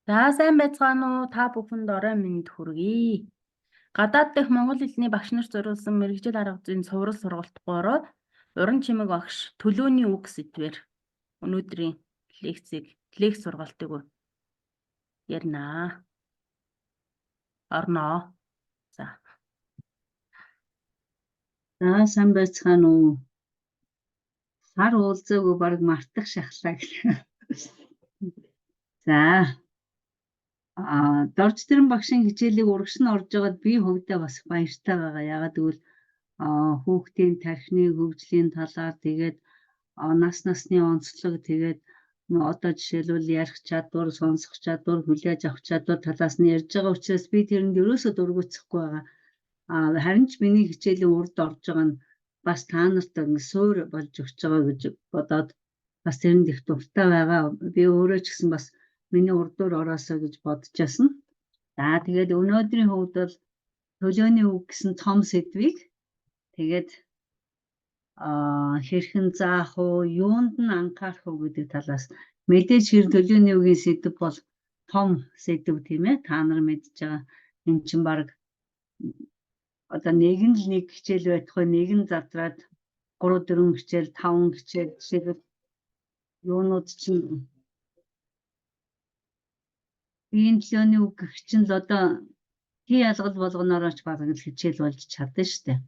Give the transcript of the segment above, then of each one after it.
За, сайн байцгаана уу? Та бүхэнд орой мэнд хүргэе. Гадаад дахь монгол хэлний багш нарт зориулсан мэргэжил арга зүйн цуврал сургалт 3 уран чимэг багш төлөөний үг сэдвээр өнөөдрийн лекцийг лекц сургалтыг ярина. Орноо. За. За, сайн байцгаана уу? Сар уулзаагүй бараг мартах шахлаа гэх. За, Дорждэрэн багшийн хичээлийг урагш нь орж байгаад би хувьдаа бас баяртай байгаа. Яагаад гэвэл хүүхдийн тархины хөгжлийн талаар, тэгээд нас насны онцлог, тэгээд одоо жишээлбэл ярих чадвар, сонсох чадвар, хүлээж авах чадвар талаас нь ярьж байгаа учраас би тэрэнд ерөөсөө дургүйцэхгүй байгаа. Харин ч миний хичээлийн урд орж байгаа нь бас та нарт ингэ суур болж өгч байгаа гэж бодоод бас тэрэнд их дуртай байгаа. Би өөрөө ч гэсэн бас миний урдуур ороосоо гэж бодож байсан. За, тэгээд өнөөдрийн хувьд бол төлөөний үг гэсэн том сэдвийг тэгээд хэрхэн заах уу, юунд нь анхаарах уу гэдэг талаас. Мэдээж хэрэг төлөөний үгийн сэдэв бол том сэдэв, тийм ээ. Та нар мэдж байгаа, энэ чинь баг одоо нэг нь л нэг хичээл байтугай нэг нь задраад 3 4 хичээл, 5 хичээл, жишээлбэл юунууд чинь биеийн төлөөний үг гэх чинь л одоо тий ялгал болгоноороо ч бараг л хичээл болж чадна шүү дээ.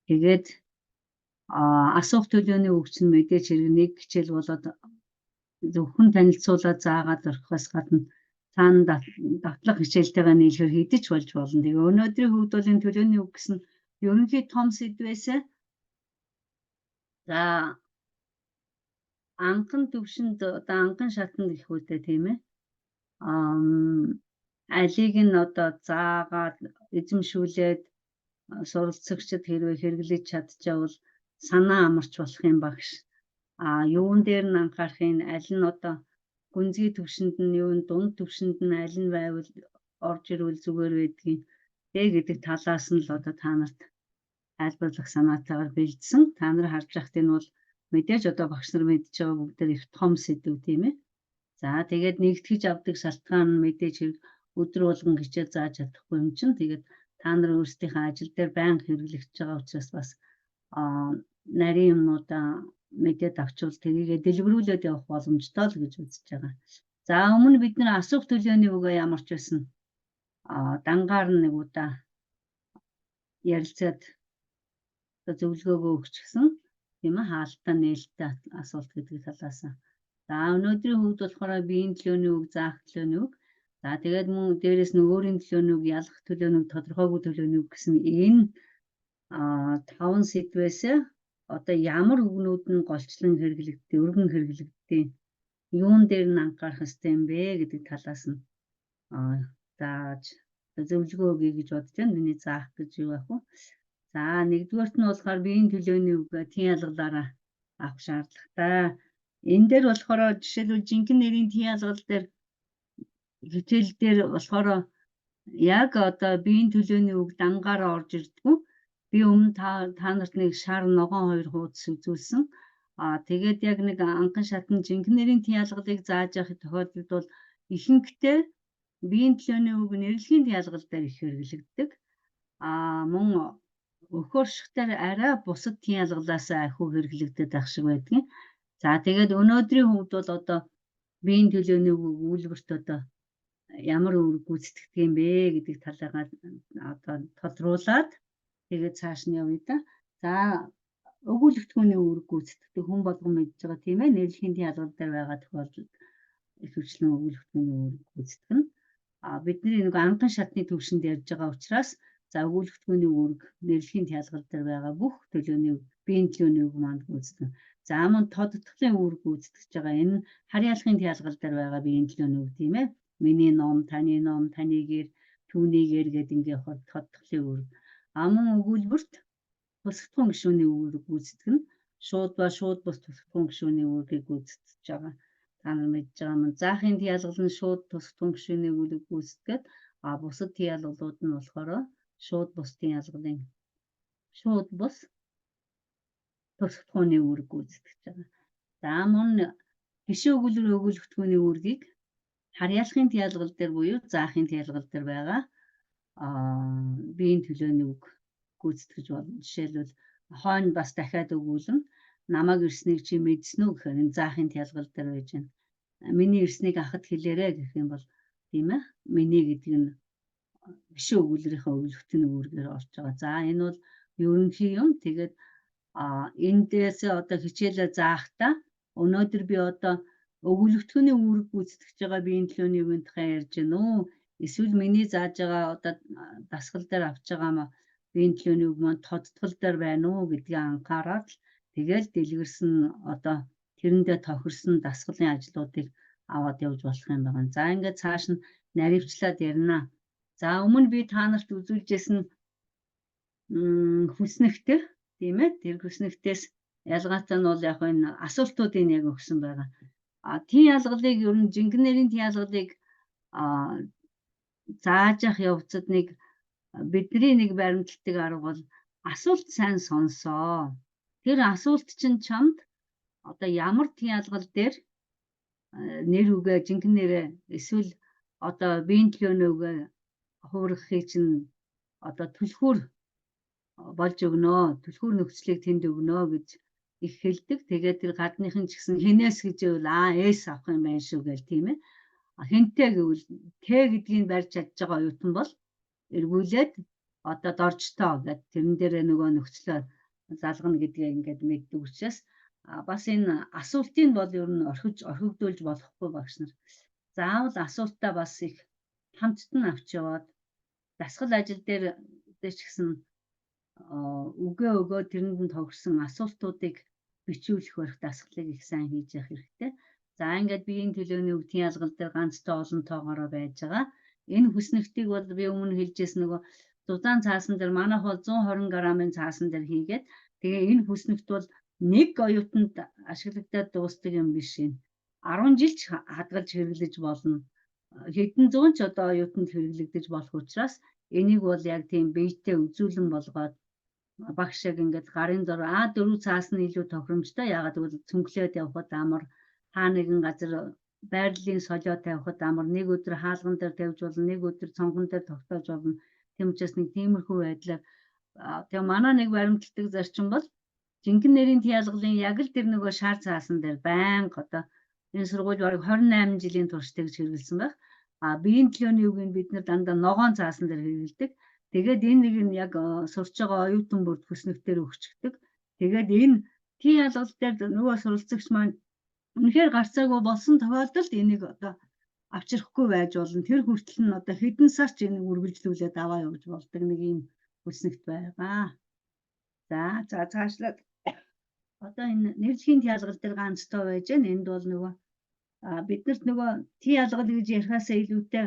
Тэгээд асуух төлөөний үг чинь мэдээж хэрэг нэг хичээл болоод зөвхөн танилцуулаад заагаад орхихоос гадна цаана давтлах хичээлтэйгээ нийлэхээр хэдэж болж болно. Тэгээ өнөөдрийн хувьд бол энэ төлөөний үг гэсэн ерөнхий том сэдвээс, за, анхан төвшөнд, одоо анхан шатанд гэх үү, тийм ээ. Алийг нь одоо заагаад эзэмшүүлээд суралцагчид хэрвээ хэрэглэж чадчихвал санаа амарч болох юм багш. А юун дээр нь анхаарахын, аль нь одоо гүнзгий төвшөнд нь, юун дунд төвшөнд нь аль нь байвал орж ирвэл зүгээр байдгийг тэ гэдэг талаас нь л одоо та нарт тайлбарлах санаатайгаар бэлдсэн. Та нар харж байхад энэ бол мэдээж одоо багш нар мэдж байгаа бүгдээр их том сэдэв, тийм ээ. За, тэгээд нэгтгэж авдаг шалтгаан нь мэдээж хэрэг өдөр болгон хичээл зааж чадахгүй юм чинь тэгээд та нар өөрсдийнхээ ажил дээр байнга хэрэглэгдэж байгаа учраас бас нарийн юмнуудаа мэдээд авчвал тэрийгэ дэлгэрүүлээд явах боломжтой л гэж үзэж байгаа. За, өмнө бид нар асуух төлөөний үгээ ямар ч байсан дангаар нэг удаа ярилцаад зөвлөгөөгөө өгчихсөн, тийм ээ, хаалттай нээлттэй асуулт гэдэг талаас. За, өнөөдрийн хувьд болохоор биеийн төлөөний үг, заах төлөөний үг. За, тэгээд мөн дээрэс нь өөрийн төлөөний үг, ялах төлөөний үг, тодорхойгүй төлөөний үг гэсэн энэ таван сэдвээс одоо ямар үгнүүд нь голчлон хэрэглэгддэг, өргөн хэрэглэгддэг, юун дээр нь анхаарах ёстой юм бэ гэдэг талаас нь зааж зөвлөгөө өгье гэж бодож байна. Миний заах гэж юу байх вэ? За, нэгдүгээрт нь болохоор биеийн төлөөний үг тийм ялгалаараа авах шаардлагатай. Энэ дээр болохоор жишээлбэл жинхэнэ нэрийн тийм ялгал дээр хичээл дээр болохоор яг одоо биеийн төлөөний үг дангаараа орж ирдэггүй. Би өмнө та нарт нэг шар ногоон хоёр хуудас үзүүлсэн. Тэгээд яг нэг анхан шатны жинхэнэ нэрийн тийм ялгалыг зааж явах тохиолдолд бол ихэнхдээ биеийн төлөөний үг нэрлэгийн тийм ялгал дээр их хэрэглэгддэг. Мөн өхөрших дээр арай бусад тийм ялгалаас ахиу хэрэглэгдээд байх шиг байдгийн. За, тэгээд өнөөдрийн хувьд бол одоо биеийн төлөөний үг өгүүлбэрт одоо ямар үүрэг гүйцэтгэдэг юм бэ гэдэг талаагаа одоо тодруулаад тэгээд цааш нь явъя да. За, өгүүлэгдэхүүний үүрэг гүйцэтгэдэг хүн болгон мэдж байгаа, тийм ээ. Нэрлэхийн тийм ялгал дээр байгаа тохиолдолд ихэвчлэн өгүүлэгдэхүүний үүрэг гүйцэтгэнэ. Бидний нэг анхан шатны төвшөнд ярьж байгаа учраас, за, өгүүлэгдэхүүний үүрэг нэрлэхийн тийм ялгал дээр байгаа бүх төлөөний, биеийн төлөөний үг маань гүйцэтгэнэ. За, мөн тодотголын үүрэг гүйцэтгэж байгаа энэ харьяалахын тийм ялгал дээр байгаа биеийн төлөөний үг, тийм ээ. Миний ном, таны ном, таны гэр, түүний гэр гэдэг ингээ явахад тодотголын үүрэг. Мөн өгүүлбэрт тусагдахуун гишүүний үүрэг гүйцэтгэнэ. Шууд ба шууд бус тусагдахуун гишүүний үүргийг гүйцэтгэж байгаа. Та нар мэдж байгаа мөн заахын тийм ялгал нь шууд тусагдахуун гишүүний үүрэг гүйцэтгээд, бусад тийм ялгалууд нь болохоор шууд бус тийм ялгалын шууд бус тусагдахууны үүрэг гүйцэтгэж байгаа. За, мөн гишүүн өгүүлбэр өгүүлэгдэхүүний үүргийг Харьяалахын ялгал дээр буюу заахын ялгал дээр байгаа биеийн төлөөний үг гүйцэтгэж болно. Жишээлбэл, хойно бас дахиад өгүүлэн намайг ирснийг чи мэдсэн үү гэхээр энэ заахын ялгал дээр байж байна. Миний ирснийг ахад хэлээрэ гэх юм бол, тийм ээ, миний гэдэг нь бишин өгүүлрийнхээ өвлөгтний үүргээр орж байгаа. За, энэ бол ерөнхий юм. Тэгээд эндээсээ одоо хичээлээ заахтаа өнөөдөр би одоо өгүүлэгдэхүүний үүрэг гүйцэтгэж байгаа биеийн төлөөний үгийн тухай ярьж байна уу? Эсвэл миний зааж байгаа одоо дасгал дээр авч байгаа ма биеийн төлөөний үг маань тодтгол дээр байна уу гэдгийг анхаарал, тэгэл дэлгэрсэн одоо тэрэндээ тохирсон дасгалын ажлуудыг аваад явж болох юм байна. За, ингээд цааш нь наривчлаад ярина. За, өмнө би та нарт үзүүлжсэн хүснэгтэр, тийм ээ, тэр хүснэгтээс ялгаатай нь бол яг энэ асуултуудыг яг өгсөн байгаа. А тийм ялгалыг ер нь жинхэнэ нэрийн тийм ялгалыг зааж явах явцад нэг бидний нэг баримталдаг арга бол асуулт сайн сонсоо. Тэр асуулт чинь чамд одоо ямар тийм ялгал дээр нэр үгээ, жинхэнэ нэрээ эсвэл одоо биеийн төлөөний үгээ хувиргахыг чинь одоо түлхүүр болж өгнө, түлхүүр нөхцөлийг тэнд өгнө гэж их хэлдэг. Тэгээд тэр гадныхан ч гэсэн хинээс гэж ивэл эс авах юм байна шүү гэл, тийм ээ. Хэнтэй гэвэл Т гэдгийг барьж чадж байгаа оюутан бол эргүүлээд одоо доржтоо гэд тэрэн дээр нөгөө нөхцлөө залгана гэдгээ ингээд мэддэг учраас бас энэ асуултыг бол ер нь орхиж орхигдуулж болохгүй багш нар. Заавал асуултаа бас их хамтд нь авч яваад дасгал ажил дээр ч гэсэн үгээ өгөө тэрэнд нь тохирсон асуултуудыг бичүүлэх барих дасгалыг их сайн хийж явах хэрэгтэй. За, ингээд биеийн төлөөний үгтийн ялгал дээр ганцтай олон тоогоороо байж байгаа. Энэ хүснэгтийг бол би өмнө хэлжсэн нөгөө зузаан цаасан дээр, манайх бол 120 грамын цаасан дээр хийгээд, тэгээ энэ хүснэгт бол нэг оюутанд ашиглагдаад дуустдаг юм биш юм. 10 жил ч хадгалж хэрэглэж болно. Хэдэн зуун ч одоо оюутанд хэрэглэгдэж болох учраас энийг бол яг тийм биетэй үзүүлэн болгоод багш яг ингээд гарын зур А4 цаас нь илүү тохиромжтой. Яагаад гэвэл цүнхлээд явхад амар, хаа нэгэн газар байрлалын солио тавихад амар, нэг өдөр хаалган дээр тавьж болно, нэг өдөр цонхон дээр тогтоож болно. Тийм учраас нэг тиймэрхүү байдлаар. Тэгээ манай нэг баримталдаг зарчим бол жинхэнэ нэрийн ялгалын яг л тэр нөгөө шар цаасан дээр байнга одоо энэ сургууль бараг 28 жилийн турш тэгж хэрэгэлсэн байх. А биеийн төлөөний үгийг бид нар дандаа ногоон цаасан дээр хэрэгэлдэг. Тэгээд энэ нэг нь яг сурч байгаа оюутан бүрд хүснэгтэр өгчдөг. Тэгээд энэ тийм ялгал дээр нөгөө суралцагч маань үнэхээр гарцаагүй болсон тохиолдолд энийг одоо авчрахгүй байж болно. Тэр хүртэл нь одоо хэдэн сар ч энийг үргэлжлүүлээд аваа явж болдог нэг ийм хүснэгт байгаа. За за цаашлаад одоо энэ нэрлэхийн ялгал дээр ганц тоо байж байна. Энд бол нөгөө биднэрт нөгөө тий ялгал гэж ярихаасаа илүүтэй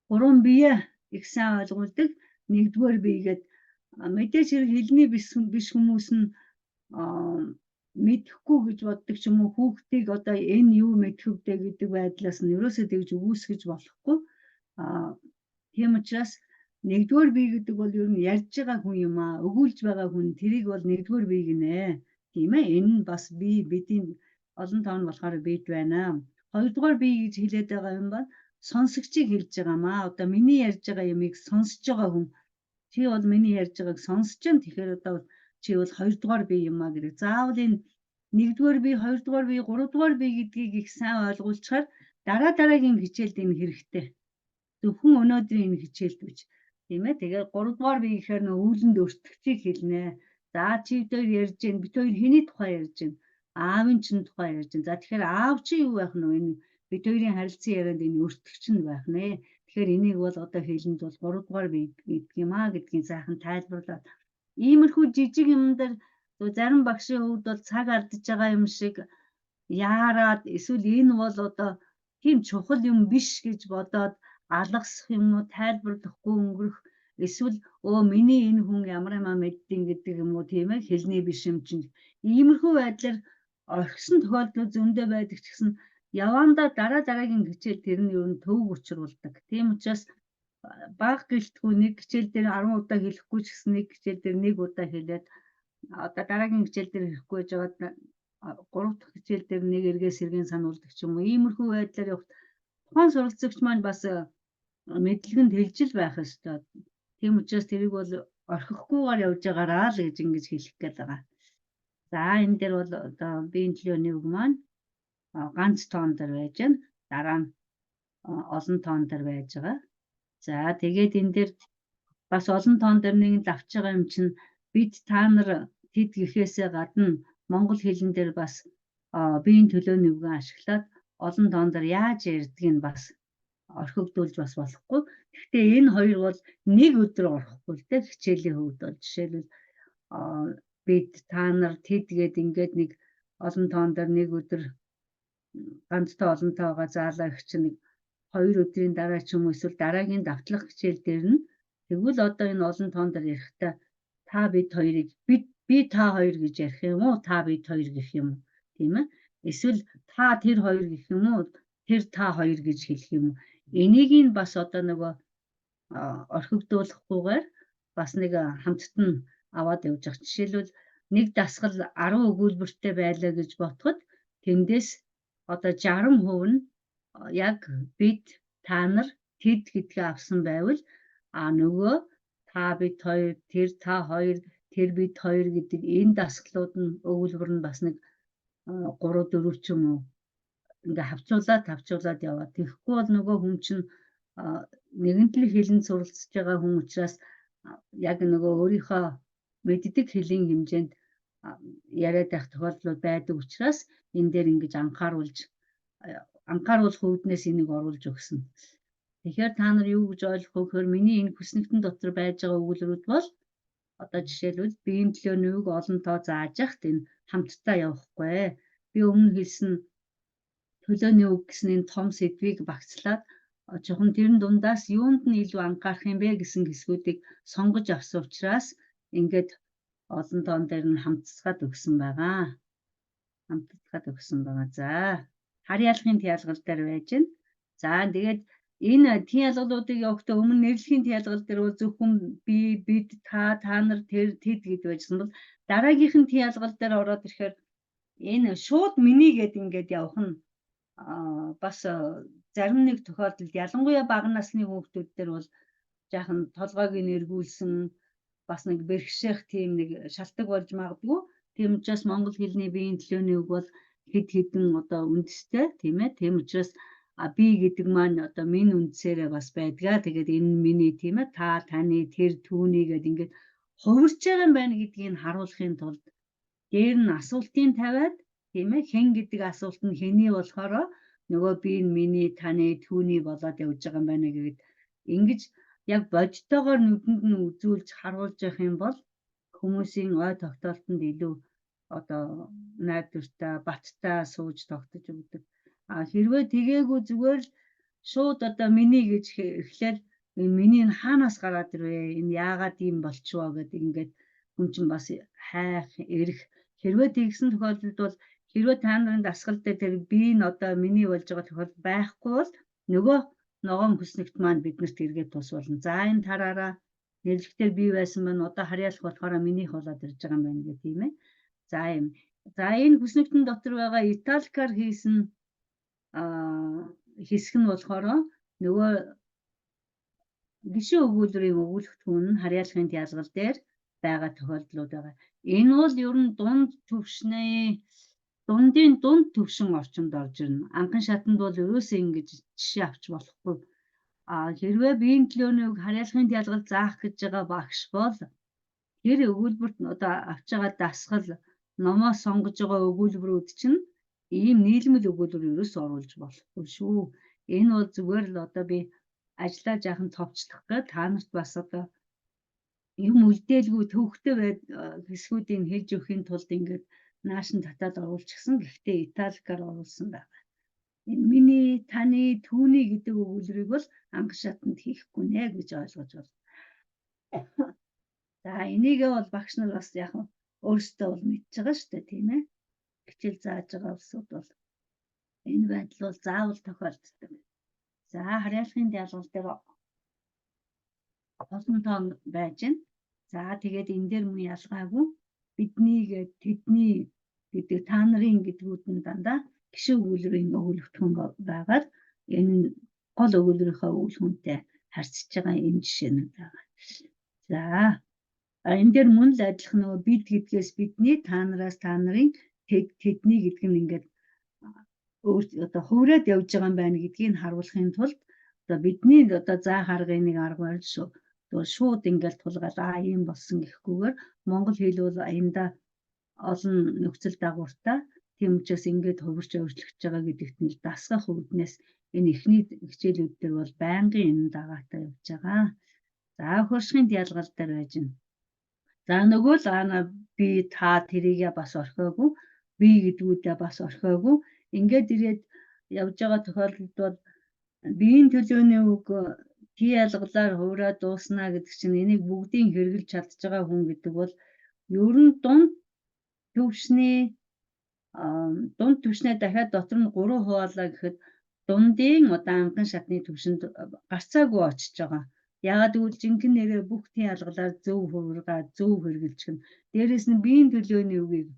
гурван бие их сайн ойлгуулдаг. Нэгдүгээр бие гээд мэдээж хэрэг хэлний биш хүмүүс нь мэдэхгүй гэж боддог ч юм уу, хүүхдийг одоо энэ юу мэдэх вэ гэдэг байдлаас нь ерөөсөө тэгж үгүйсгэж болохгүй. Тийм учраас нэгдүгээр бие гэдэг бол ер нь ярьж байгаа хүн юм аа, өгүүлж байгаа хүн, тэрийг бол нэгдүгээр бие гинэ. Тийм ээ, энэ нь бас бие, бидний олон тоон болохоор бид байна. Хоёрдугаар бие гэж хэлээд байгаа юм бол сонсогчийг хэлж байгаа маа. Одоо миний ярьж байгаа юмыг сонсож байгаа хүн, чи бол миний ярьж байгааг сонсож чинь, тэгэхээр одоо чи бол хоёрдугаар бие юм а гэдэг. Заавал энэ нэгдүгээр бие, хоёрдугаар бие, гуравдугаар бие гэдгийг их сайн ойлгуулчихаар дараа дараагийн хичээлд энэ хэрэгтэй. Зөвхөн өнөөдрийн энэ хичээлд биш. Тийм ээ. Тэгээд гуравдугаар бие гэхээр нөө үүлэнд өртөгчийг хэлнэ. За, чи бид хоёр ярьж гин, бид хоёр хэний тухай ярьж гин? Аавын чинь тухай ярьж гин. За, тэгэхээр аав чи юу байх нь вэ? Энэ бид хоёрын харилцан ярианд энэ өртөгч нь байх нэ. Тэгэхээр энийг бол одоо хэлэнд бол 3 дугаар бие гэдэг юм аа гэдгийг сайхан тайлбарлаад, иймэрхүү жижиг юм дээр зарим багшийн хувьд бол цаг алдаж байгаа юм шиг яарад, эсвэл энэ бол одоо тийм чухал юм биш гэж бодоод алгасах юм уу, тайлбарлахгүй өнгөрөх, эсвэл өө миний энэ хүн ямар юм мэддیں гэдэг юм уу, тийм ээ, хэлний биш юм чинь, иймэрхүү байдлаар орхисон тохиолдол зөндөө байдаг ч гэсэн явандаа дараа дараагийн хичээл тэр нь ер нь төвөг учруулдаг. Тийм учраас бага гэлтгүй нэг хичээл дээр 10 удаа хэлэхгүй ч гэсэн нэг хичээл дээр нэг удаа хэлээд, одоо дараагийн хичээл дээр хэлэхгүй байж байгаад гурав дахь хичээл дээр нэг эргээ сэргийн сануулдаг ч юм уу. Иймэрхүү байдлаар явахад Тухайн суралцагч маань бас мэдлэг нь хэлжил байх ёстой. Тийм учраас тэрийг бол орхихгүйгээр явж байгаараа л гэж ингэж хэлэх гээд байгаа. За, энэ дээр бол одоо биеийн төлөөний үг маань ганц тоон дээр байж байна. Дараа нь олон тоон дээр байж байгаа. За, тэгээд энэ дээр бас олон тоон дээр нэг л авч байгаа юм чинь бид, та нар, тэд гэхээсээ гадна монгол хэлэн дээр бас биеийн төлөөний үгээ ашиглаад олон тоон дээр яаж ярьдгийг бас орхигдуулж бас болохгүй. Гэхдээ энэ хоёр бол нэг өдөр орохгүй л дээ, хичээлийн хувьд бол. Жишээлбэл, бид, та нар, тэд гээд ингээд нэг олон тоон дээр нэг өдөр ганцтай олонтойгоо заалаа их чинь нэг 2 өдрийн дараа ч юм уу, эсвэл дараагийн давтлах хичээл дээр нь тэгвэл одоо энэ олон тоон дээр ярихдаа та бид хоёрыг бид, би, та хоёр гэж ярих юм уу, та бид хоёр гэх юм уу, тийм ээ, эсвэл та тэр хоёр гэх юм уу, тэр та хоёр гэж хэлэх юм уу, энийг нь бас одоо нөгөө орхигдуулахгүйгээр бас нэг хамтд нь аваад явж байгаа. Жишээлбэл, нэг дасгал 10 өгүүлбэртэй байлаа гэж бодоход тэндээс одоо 60% нь яг бид, та нар, тэд гэдгээ авсан байвал нөгөө та бид хоёр, тэр та хоёр, тэр бид хоёр гэдэг энэ дасгалууд нь өгүүлбэр нь бас нэг 3 4 ч юм уу ингээ хавцуулаад хавцуулаад яваа. Тэгэхгүй бол нөгөө хүн чинь нэгэнт л хэлэнд суралцж байгаа хүн учраас яг нөгөө өөрийнхөө мэддэг хэлийн хэмжээнд яриад байх тохиолдлууд байдаг учраас энэ дээр ингэж анхааруулах үүднээс энийг оруулж өгсөн. Тэгэхээр та нар юу гэж ойлгох вэ гэхээр миний энэ хүснэгтэн дотор байж байгаа өгүүлбэрүүд бол одоо жишээлбэл биеийн төлөөний үг олон тоо зааж яхад энэ хамтдаа явахгүй. Би өмнө хэлсэн төлөөний үг гэсэн энэ том сэдвийг багцлаад жоохон тэрэн дундаас юунд нь илүү анхаарах юм бэ гэсэн хэсгүүдийг сонгож авсан учраас ингээд олон тоон дээр нь хамтцгаад өгсөн байгаа. Хамтцгаад өгсөн байгаа. За, хар ялгын тялгал дээр байж байна. За, тэгээд энэ тийн ялгалуудыг явахдаа өмнө нэрлэхийн тялгал дээр бол зөвхөн би, бид, та, та нар, тэр, тэд гэд байжсан бол дараагийнх нь тийн ялгал дээр ороод ирэхээр энэ шууд миний гэд ингээд явах нь бас зарим нэг тохиолдолд, ялангуяа бага насны хүүхдүүд дээр бол жаахан толгойг нь эргүүлсэн бас нэг бэрхшээх тийм нэг шалтгаан болж магадгүй. Тийм учраас монгол хэлний биеийн төлөөний үг бол хэд хэдэн одоо үндэстэй, тийм ээ. Тийм учраас би гэдэг маань одоо минь үндсээрээ бас байдгаа. Тэгээд энэ миний, тийм ээ, та, таны, тэр, түүний гэдэг ингээд хувирч байгаа юм байна гэдгийг харуулахын тулд дээр нь асуултын тавиад, тийм ээ, хэн гэдэг асуулт нь хэний болохоор нөгөө би нь миний, таны, түүний болоод явж байгаа юм байна гэхэд ингэж яг бодитоогоор нүдэнд нь үзүүлж харуулж явах юм бол хүмүүсийн ой тогтоолтонд илүү одоо найдвартай, баттай сууж тогтож өгдөг. А хэрвээ тэгээгүй зүгээр л шууд одоо миний гэж эхлээл энэ миний нь хаанаас гараад ирвэ? Энэ яагаад ийм болчихвоо гэдэг ингээд хүн чинь бас хайх, эрэх. Хэрвээ тэгсэн тохиолдолд бол, хэрвээ та нарын дасгал дээр тэр би нь одоо миний болж байгаа тохиолдол байхгүй бол нөгөө ногоон хүснэгт маань биднэрт эргээд тус болно. За, энэ тараараа нэрлэгтэр би байсан маань одоо харьяалах болохоор минийх болоод ирж байгаа юм байна гэх тийм ээ. За, юм. За, энэ хүснэгтэн дотор байгаа италикаар хийсэн хэсэг нь болохоор нөгөө гишүүн өгүүлбэрийн өгүүлэгдэхүүн нь харьяалахын ялгал дээр байгаа тохиолдлууд байгаа. Энэ бол ер нь дунд түвшний дундын дунд түвшин орчимд орж ирнэ. Анхан шатанд бол ерөөсөө ингэж жишээ авч болохгүй. А хэрвээ биеийн төлөөний үг харьяалахын ялгал заах гэж байгаа багш бол тэр өгүүлбэрт одоо авч байгаа дасгал номоос сонгож байгаа өгүүлбэрүүд чинь ийм нийлмэл өгүүлбэр ерөөс оруулж болохгүй шүү. Энэ бол зүгээр л одоо би ажлаа жаахан товчлох гээд та нарт бас одоо юм үлдээлгүй төвхтэй байд хэсгүүдийг хэлж өгөхийн тулд ингээд нааш нь татаад оруулчихсан. Гэхдээ италикаар оруулсан байна. Энэ миний, таны, түүний гэдэг өгүүлбэрийг бол анх шатанд хийхгүй нэ гэж ойлгож байна. За, энийгээ бол багш нар бас яг өөрсдөө бол мэдж байгаа шүү дээ, тийм ээ. Хичээл зааж байгаа улсууд бол энэ байдал бол заавал тохиолддог. За, харьяалахын ялгал дээр олон тоон байж байна. За, тэгээд энэ дээр мөн ялгаагүй бидний гээд тэдний гэдэг, та нарын гэдгүүд нь дандаа гишүүн өгүүлбэрийн өгүүлэгдэхүүн байгаад Энэ гол өгүүлбэрийнхээ үйл хүнтэй харьцаж байгаа энэ жишээнүүд байгаа. За, энэ дээр мөн л адилхан нөгөө бид гэдгээс бидний, та нараас та нарын, тэд тэдний гэдэг нь ингээд өөр одоо хувраад явж байгаа юм байна гэдгийг харуулахын тулд одоо бидний одоо заах аргын нэг арга барил шүү. Тэгэхээр шууд ингээд тулгаал ийм болсон гэхгүйгээр монгол хэл бол аяндаа олон нөхцөл дагавартай, тийм учраас ингээд хувирч өөрчлөгдөж байгаа гэдэгт нь дасгах үүднээс энэ эхний хичээлүүд дээр бол байнгын энэ дагаатай явж байгаа. За, хөршгийн ялгал дээр байж байна. За, нөгөө л би та тэрийгээ бас орхиогүй, би гэдгүүдээ бас орхиогүй. Ингээд ирээд явж байгаа тохиолдолд бол биеийн төлөөний үг тий ялгалаар хувраа дууснаа гэдэг чинь энийг бүгдийг хэрэгжилж чадж байгаа хүн гэдэг бол ер нь дунд түвшний дунд түвшнээ дахиад дотор нь 3 хуваалаа гэхэд дундын одоо анхан шатны түвшинд гарцаагүй очиж байгаа. Яагаад гэвэл жинхэнэ нэрээ бүх тий ялгалаар зөв хувиргаа зөв хэрэгжилж гэн. Дээрээс нь биеийн төлөөний үгийг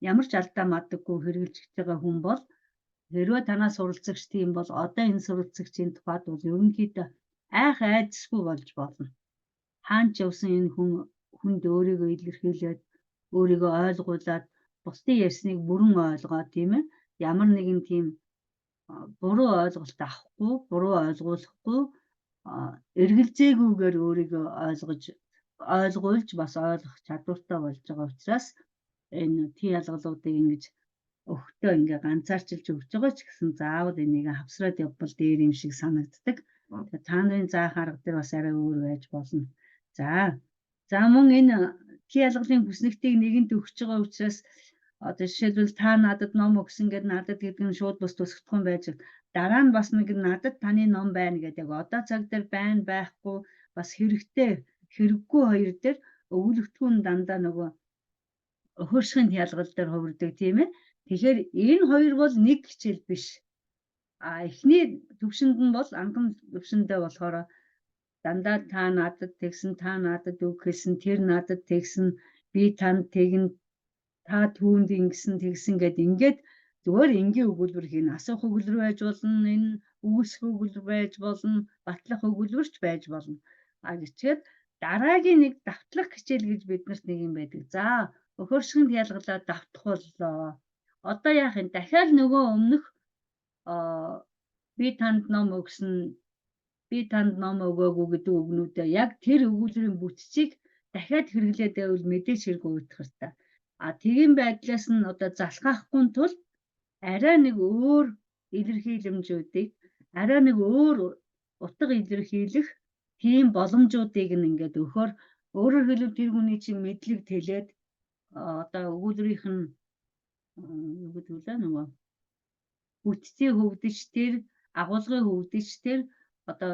ямар ч алдаа мадаггүй хэрэгжилж байгаа хүн бол хэрвээ танаа суралцагч тийм бол одоо энэ суралцагчийн тухайд бол ерөнхийдөө айх айдасгүй болж болно. Хаан ч явсан энэ хүн хүнд өөрийгөө илэрхийлээд өөрийгөө ойлгуулад бусдын ярьсныг бүрэн ойлгоод, тийм ээ, ямар нэгэн тийм буруу ойлголт авахгүй, буруу ойлгуулахгүй, эргэлзээгүйгээр өөрийгөө ойлгож ойлгуулж бас ойлгох чадвартай болж байгаа учраас энэ тий ялгалуудыг ингэж өгтөө ингээ ганцаарчилж өгч байгаа ч гэсэн заавал энийг хавсраад явбал дээр юм шиг санагддаг. Та нарын заах арга дээр бас арай өөр байж болно. За мөн энэ тий ялгалын хүснэгтийг нэгэнт өгч байгаа учраас одоо жишээлбэл та надад ном өгсөн гэдээ надад гэдэг нь шууд бас тусагдахуун байж, дараа нь бас нэг надад таны ном байна гэдэг одоо цаг дээр байна байхгүй бас хэрэгтэй хэрэггүй хоёр дээр өгүүлэгдэхүүн дандаа нөгөө хөршгийн ялгал дээр хувирдаг, тийм ээ. Тэгэхээр энэ хоёр бол нэг хичээл биш. А эхний төвшөнд нь бол анхан төвшөндөө болохоор дандаа та надад тэгсэн, та надад үг хэлсэн, тэр надад тэгсэн, би танд тэгнэ, та түүнд ингэсэн тэгсэн гэд ингээд зүгээр энгийн өгүүлбэр хийн. Асуух өгүүлбэр байж болно, энэ үгүйсгэх өгүүлбэр байж болно, батлах өгүүлбэрч байж болно. А гэчээд дараагийн нэг давтлах хичээл гэж биднэрт нэг юм байдаг. За, хөршинд ялгалаа давтах боллоо. Одоо яах юм? Дахиад нөгөө өмнөх би танд ном өгсөн, би танд ном өгөөгүй гэдэг үгнүүдээ яг тэр өгүүлбэрийн бүтцийг дахиад хэрэглээд байвал мэдээж хэрэг уйтгартай. А тийм байдлаас нь одоо залхаахгүй тул арай нэг өөр илэрхийлэмжүүдийг, арай нэг өөр утга илэрхийлэх тийм боломжуудыг нь ингээд өгөхөөр, өөрөөр хэлбэл тэр хүний чинь мэдлэг тэлээд одоо өгүүлбэрийнх нь юу гэдэг вэ, нөгөө бүтцийн хөгдөж, тэр агуулгын хөгдөж, тэр одоо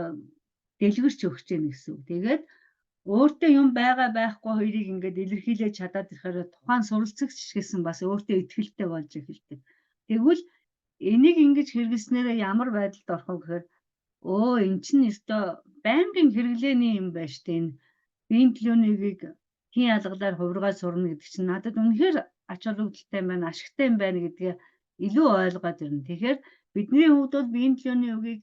дэлгэрч өгч гэнэ гэсэн үг. Тэгээд өөртөө юм байгаа байхгүй хоёрыг ингээд илэрхийлэж чадаад ирэхээр тухайн суралцагч гэсэн бас өөртөө итгэлтэй болж эхэлдэг. Тэгвэл энийг ингэж хэрэглэснээрээ ямар байдалд орох вэ гэхээр эн чинь ёстой байнгын хэрэглээний юм байна штэ, энэ биеийн төлөөнийг хийн ялгалаар хувиргаа сурна гэдэг чинь надад үнэхээр ач холбогдолтой юм байна, ашигтай юм байна гэдгээ илүү ойлгоод ирнэ. Тэгэхээр бидний хувьд бол биеийн төлөөний үгийг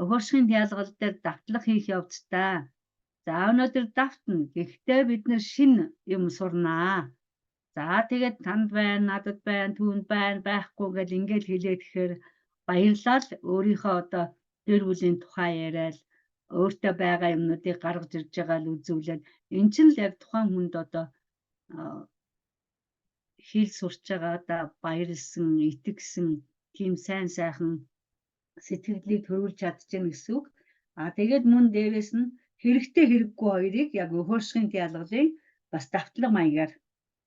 хөршгийн ялгал дээр давтлах хийх явцтай. За, өнөөдөр давтна. Гэхдээ бид нэр шинэ юм сурнаа. За, тэгээд танд байна, надад байна, түүнд байна, байхгүй гэл ингээл хэлээд ихээр баярлал өөрийнхөө одоо гэр бүлийн тухай яриад өөртөө байгаа юмнуудыг гаргаж ирж байгаа л үзүүлээд эн чинь л яг тухайн хүнд одоо хэл сурч байгаадаа баярлсан, итгэсэн тийм сайн сайхан сэтгэлдлийг төрүүлж чадчихна гэсэн үг. А тэгээд мөн дээрэс нь хэрэгтэй хэрэггүй хоёрыг яг хөршгийн ялгалын бас давтлага маягаар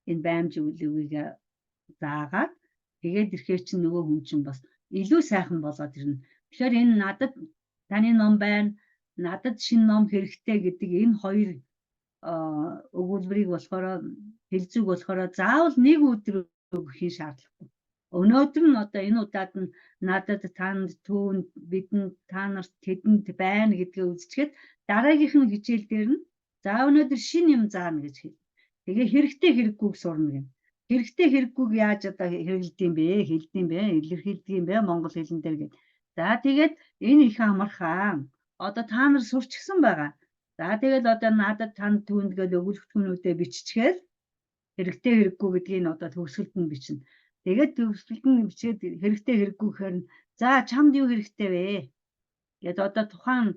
энэ баймж үгийг заагаад тэгээд ирэхээр чинь нөгөө хүн чинь бас илүү сайхан болоод ирнэ. Тэгэхээр энэ надад таны ном байна, надад шинэ ном хэрэгтэй гэдэг энэ хоёр өгүүлбэрийг болохоор хэлзүүг болохоор заавал нэг өдөр өгөхийн шаардлагагүй. Өнөөдөр нь одоо энэ удаад нь надад, танд, түүнд, бидэнд, та нарт, тэдэнд байна гэдгээ үзчихэд дараагийнх нь хичээл дээр нь за өнөөдөр шинэ юм заана гэж хэл. Тэгээ хэрэгтэй хэрэггүйг сурна гэнэ. Хэрэгтэй хэрэггүйг яаж одоо хэрэглэдэг юм бэ? Хэлдэг юм бэ? Илэрхийлдэг юм бэ? Монгол хэлэн дээр гэд. За тэгээд энэ их амархан. Одоо та нар сурчсан байгаа. За тэгэл одоо надад танд түүнд гэл өгүүлбэртгүүнүүдээ биччихэл хэрэгтэй хэрэггүй гэдгийг одоо төгсгөлд нь бичнэ. Тэгээд төгсгөлд нь бичээд хэрэгтэй хэрэггүй гэхээр нь за чамд юу хэрэгтэй вэ? Гэт одоо тухайн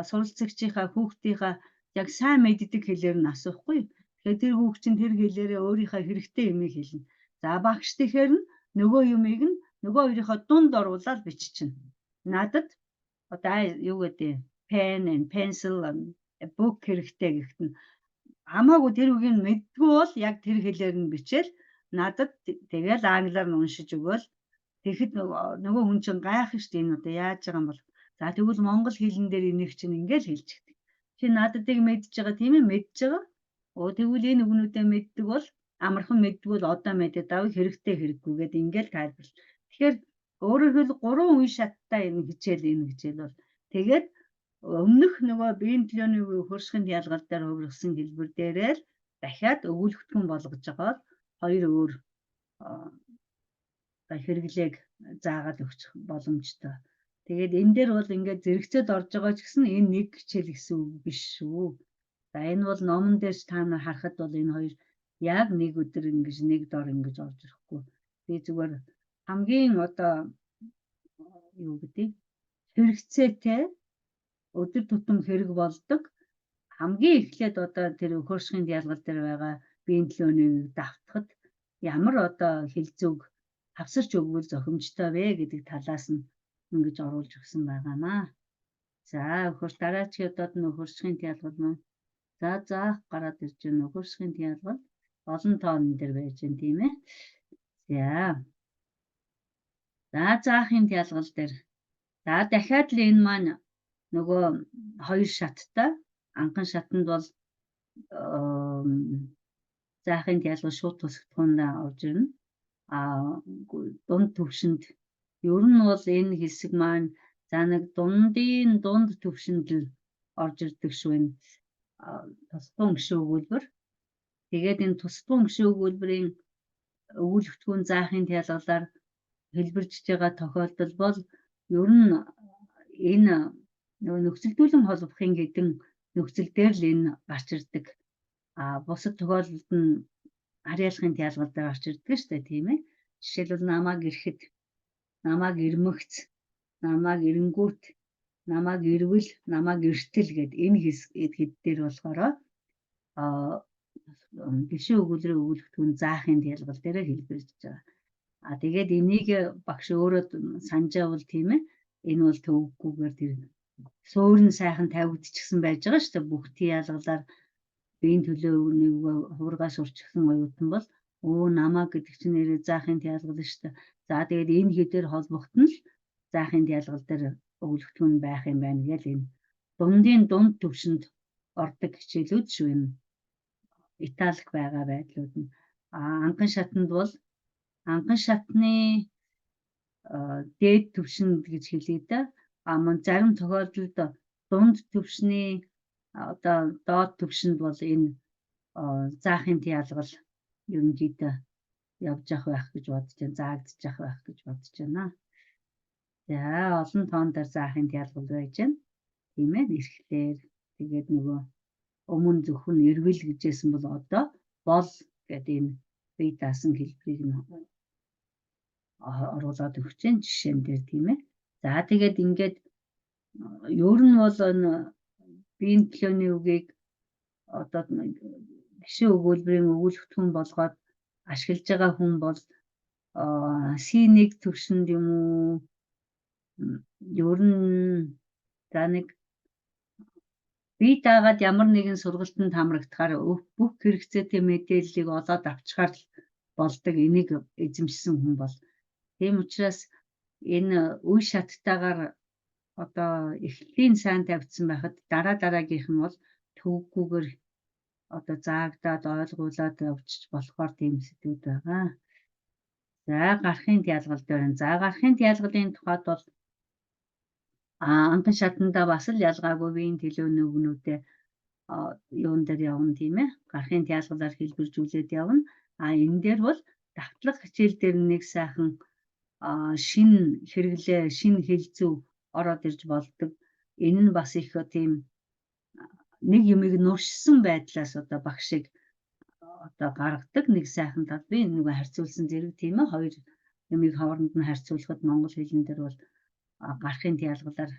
суралцагчийнхаа хүүхдийнхаа яг сайн мэддэг хэлээр нь асуухгүй. Тэгэхээр тэр хүүхд чинь тэр хэлээрээ өөрийнхөө хэрэгтэй юмыг хэлнэ. За багш тэгэхээр нь нөгөө юмыг нь нөгөө хоёрынхоо дунд оруулаад биччихнэ. Надад одоо юу гэдэг pen and pencil and a book хэрэгтэй гэхэд нь хамаагүй тэр үгийг мэддэггүй бол яг тэр хэлээр нь бичээл надад тэгэл англиар нь уншиж өгөөл тэгэхэд нөгөө хүн чинь гайхах шүү дээ, энэ одоо яаж байгаа юм бол. За тэгвэл монгол хэлэн дээр энийг чинь ингээл хэлчихдэг. Чи нададыг мэдж байгаа, тийм ээ, мэдж байгаа. Оо, тэгвэл энэ үгнүүдээ мэддэг бол амархан, мэддэг бол одоо мэдээд авах хэрэгтэй хэрэггүйгээд ингээл тайлбарлал. Тэгэхээр өөрөөр хэлбэл гурван үе шаттай энэ хичээл бол тэгээд өмнөх нөгөө биеийн төлөөний хөршхийн ялгал дээр хувиргасан хэлбэр дээрээ л дахиад өгүүлэгдэхүүн болгож байгаа бол хоёр өөр хэрэглээг заагаад өгчих боломжтой. Тэгээд энэ дээр бол ингээд зэрэгцээд орж байгаа ч гэсэн энэ нэг хичээл гэсэн үг биш шүү. За, энэ бол номон дээр ч та нар харахад бол энэ хоёр яг нэг өдөр ингэж нэг дор ингэж орж ирэхгүй. Би зүгээр хамгийн одоо юу гэдэг хэрэгцээтэй, өдөр тутам хэрэг болдог, хамгийн эхлээд одоо тэр хөршгийн ялгал дээр байгаа биеийн төлөөний давтахад ямар одоо хэлзүүг хавсарч өгвөл зохимжтой вэ гэдэг талаас нь ингэж оруулж өгсөн байгаамаа. За, өхөр дараачийн удаад нь хөршгийн ялгал маань за заах гараад ирж байна. Хөршгийн ялгал олон тоон дээр байж байна, тийм ээ. За. За, заахын ялгал дээр. За, дахиад л энэ маань нөгөө хоёр шаттай. Анхан шатанд бол заахын ялгал шууд тусагдахуунаа орж ирнэ. А дунд төвшөнд ер нь бол энэ хэсэг маань за нэг дундын дунд төвшөнд л орж ирдэг шүү энэ тусдуу гишүүн өгүүлбэр. Тэгээд энэ тусдуу гишүүн өгүүлбэрийн өгүүлэгдэхүүн заахын ялгалаар хэлбэржиж байгаа тохиолдол бол ер нь энэ нөгөө нөхцөлдүүлэн холбохын хэдэн нөхцөл дээр л энэ гарч ирдэг. А бусад тохиолдолд нь харьяалахын ялгал дээр гарч ирдэг шүү дээ, тийм ээ. Жишээлбэл, намайг ирэхэд, намайг ирмэгц, намайг ирэнгүүт, намайг ирвэл, намайг эртэл гэд энэ хэд дээр болохоор а гишүүн өгүүлбэрийн өгүүлэгдэхүүн заахын ялгал дээрээ хэлбэрж байгаа. А тэгээд энийг багш өөрөө санджаавал, тийм ээ, энэ бол төвөггүйгээр тэр суурь нь сайхан тавигдчихсан байж байгаа шүү дээ. Бүх тий ялгалаар биеийн төлөө нэг хувиргаа сурчихсан оюутан бол өө намаа гэдэг чинь нэрээ заахын ялгал шүү дээ. За, тэгээд энэ хэдээр холбогдно л заахын ялгал дээр өгүүлэгдэхүүн байх юм байна гэл энэ дундын дунд төвшөнд ордог хичээлүүд шүү энэ italic байгаа байдлууд нь. А анхан шатанд бол анхан шатны дээд төвшөнд гэж хэлье дээ. А мөн зарим тохиолдолд дунд төвшний одоо доод төвшөнд бол энэ заахын ялгал ерөнхийдөө явж явах байх гэж бодож байна. Заагдчих байх гэж бодож байна. За, олон тоон дээр заахын ялгал байж байна. Тийм ээ, эрхлээр тэгээд нөгөө өмнө зөвхөн эргэл гэжсэн бол одоо бол гэдэг энэ бие даасан хэлбэрийг нь оруулаад өгч जैन жишээн дээр, тийм ээ. За, тэгээд ингээд ер нь бол энэ биеийн төлөөний үгийг одоо гишүүн өгүүлбэрийн өгүүлэгдэхүүн болгоод ашиглаж байгаа хүн бол C1 төвшөнд юм уу, ер нь за нэг бие даагаад ямар нэгэн сургалтанд хамрагдахаар бүх хэрэгцээтэй мэдээллийг олоод авчгаар л болдог энийг эзэмшсэн хүн бол. Тийм учраас энэ үе шаттайгаар одоо эхлэлийн сайн тавьдсан байхад дараа дараагийнх нь бол төвөггүйгээр одоо заагдаад ойлгуулад явчих болохоор тийм сэдвүүд байгаа. За, гарахын ялгал дээр. За, гарахын ялгалын тухайд бол анхан шатандаа бас л ялгаагүй биеийн төлөө нүгнүүдээ юун дээр явна, тийм ээ. Гарахын ялгалаар хэлбэржүүлээд явна. А энэ дээр бол давтлага хичээл дээр нэг сайхан Шинэ хэрэглээ, шинэ хэл зүй ороод ирж болдог. Энэ нь бас их тийм нэг юмыг нуршсан байдлаас одоо багшийг одоо гаргадаг нэг сайхан тал. Би нэг харьцуулсан зэрэг, тийм ээ, хоёр юмыг хооронд нь харьцуулахад монгол хэлэн дээр бол гарахын ялгалаар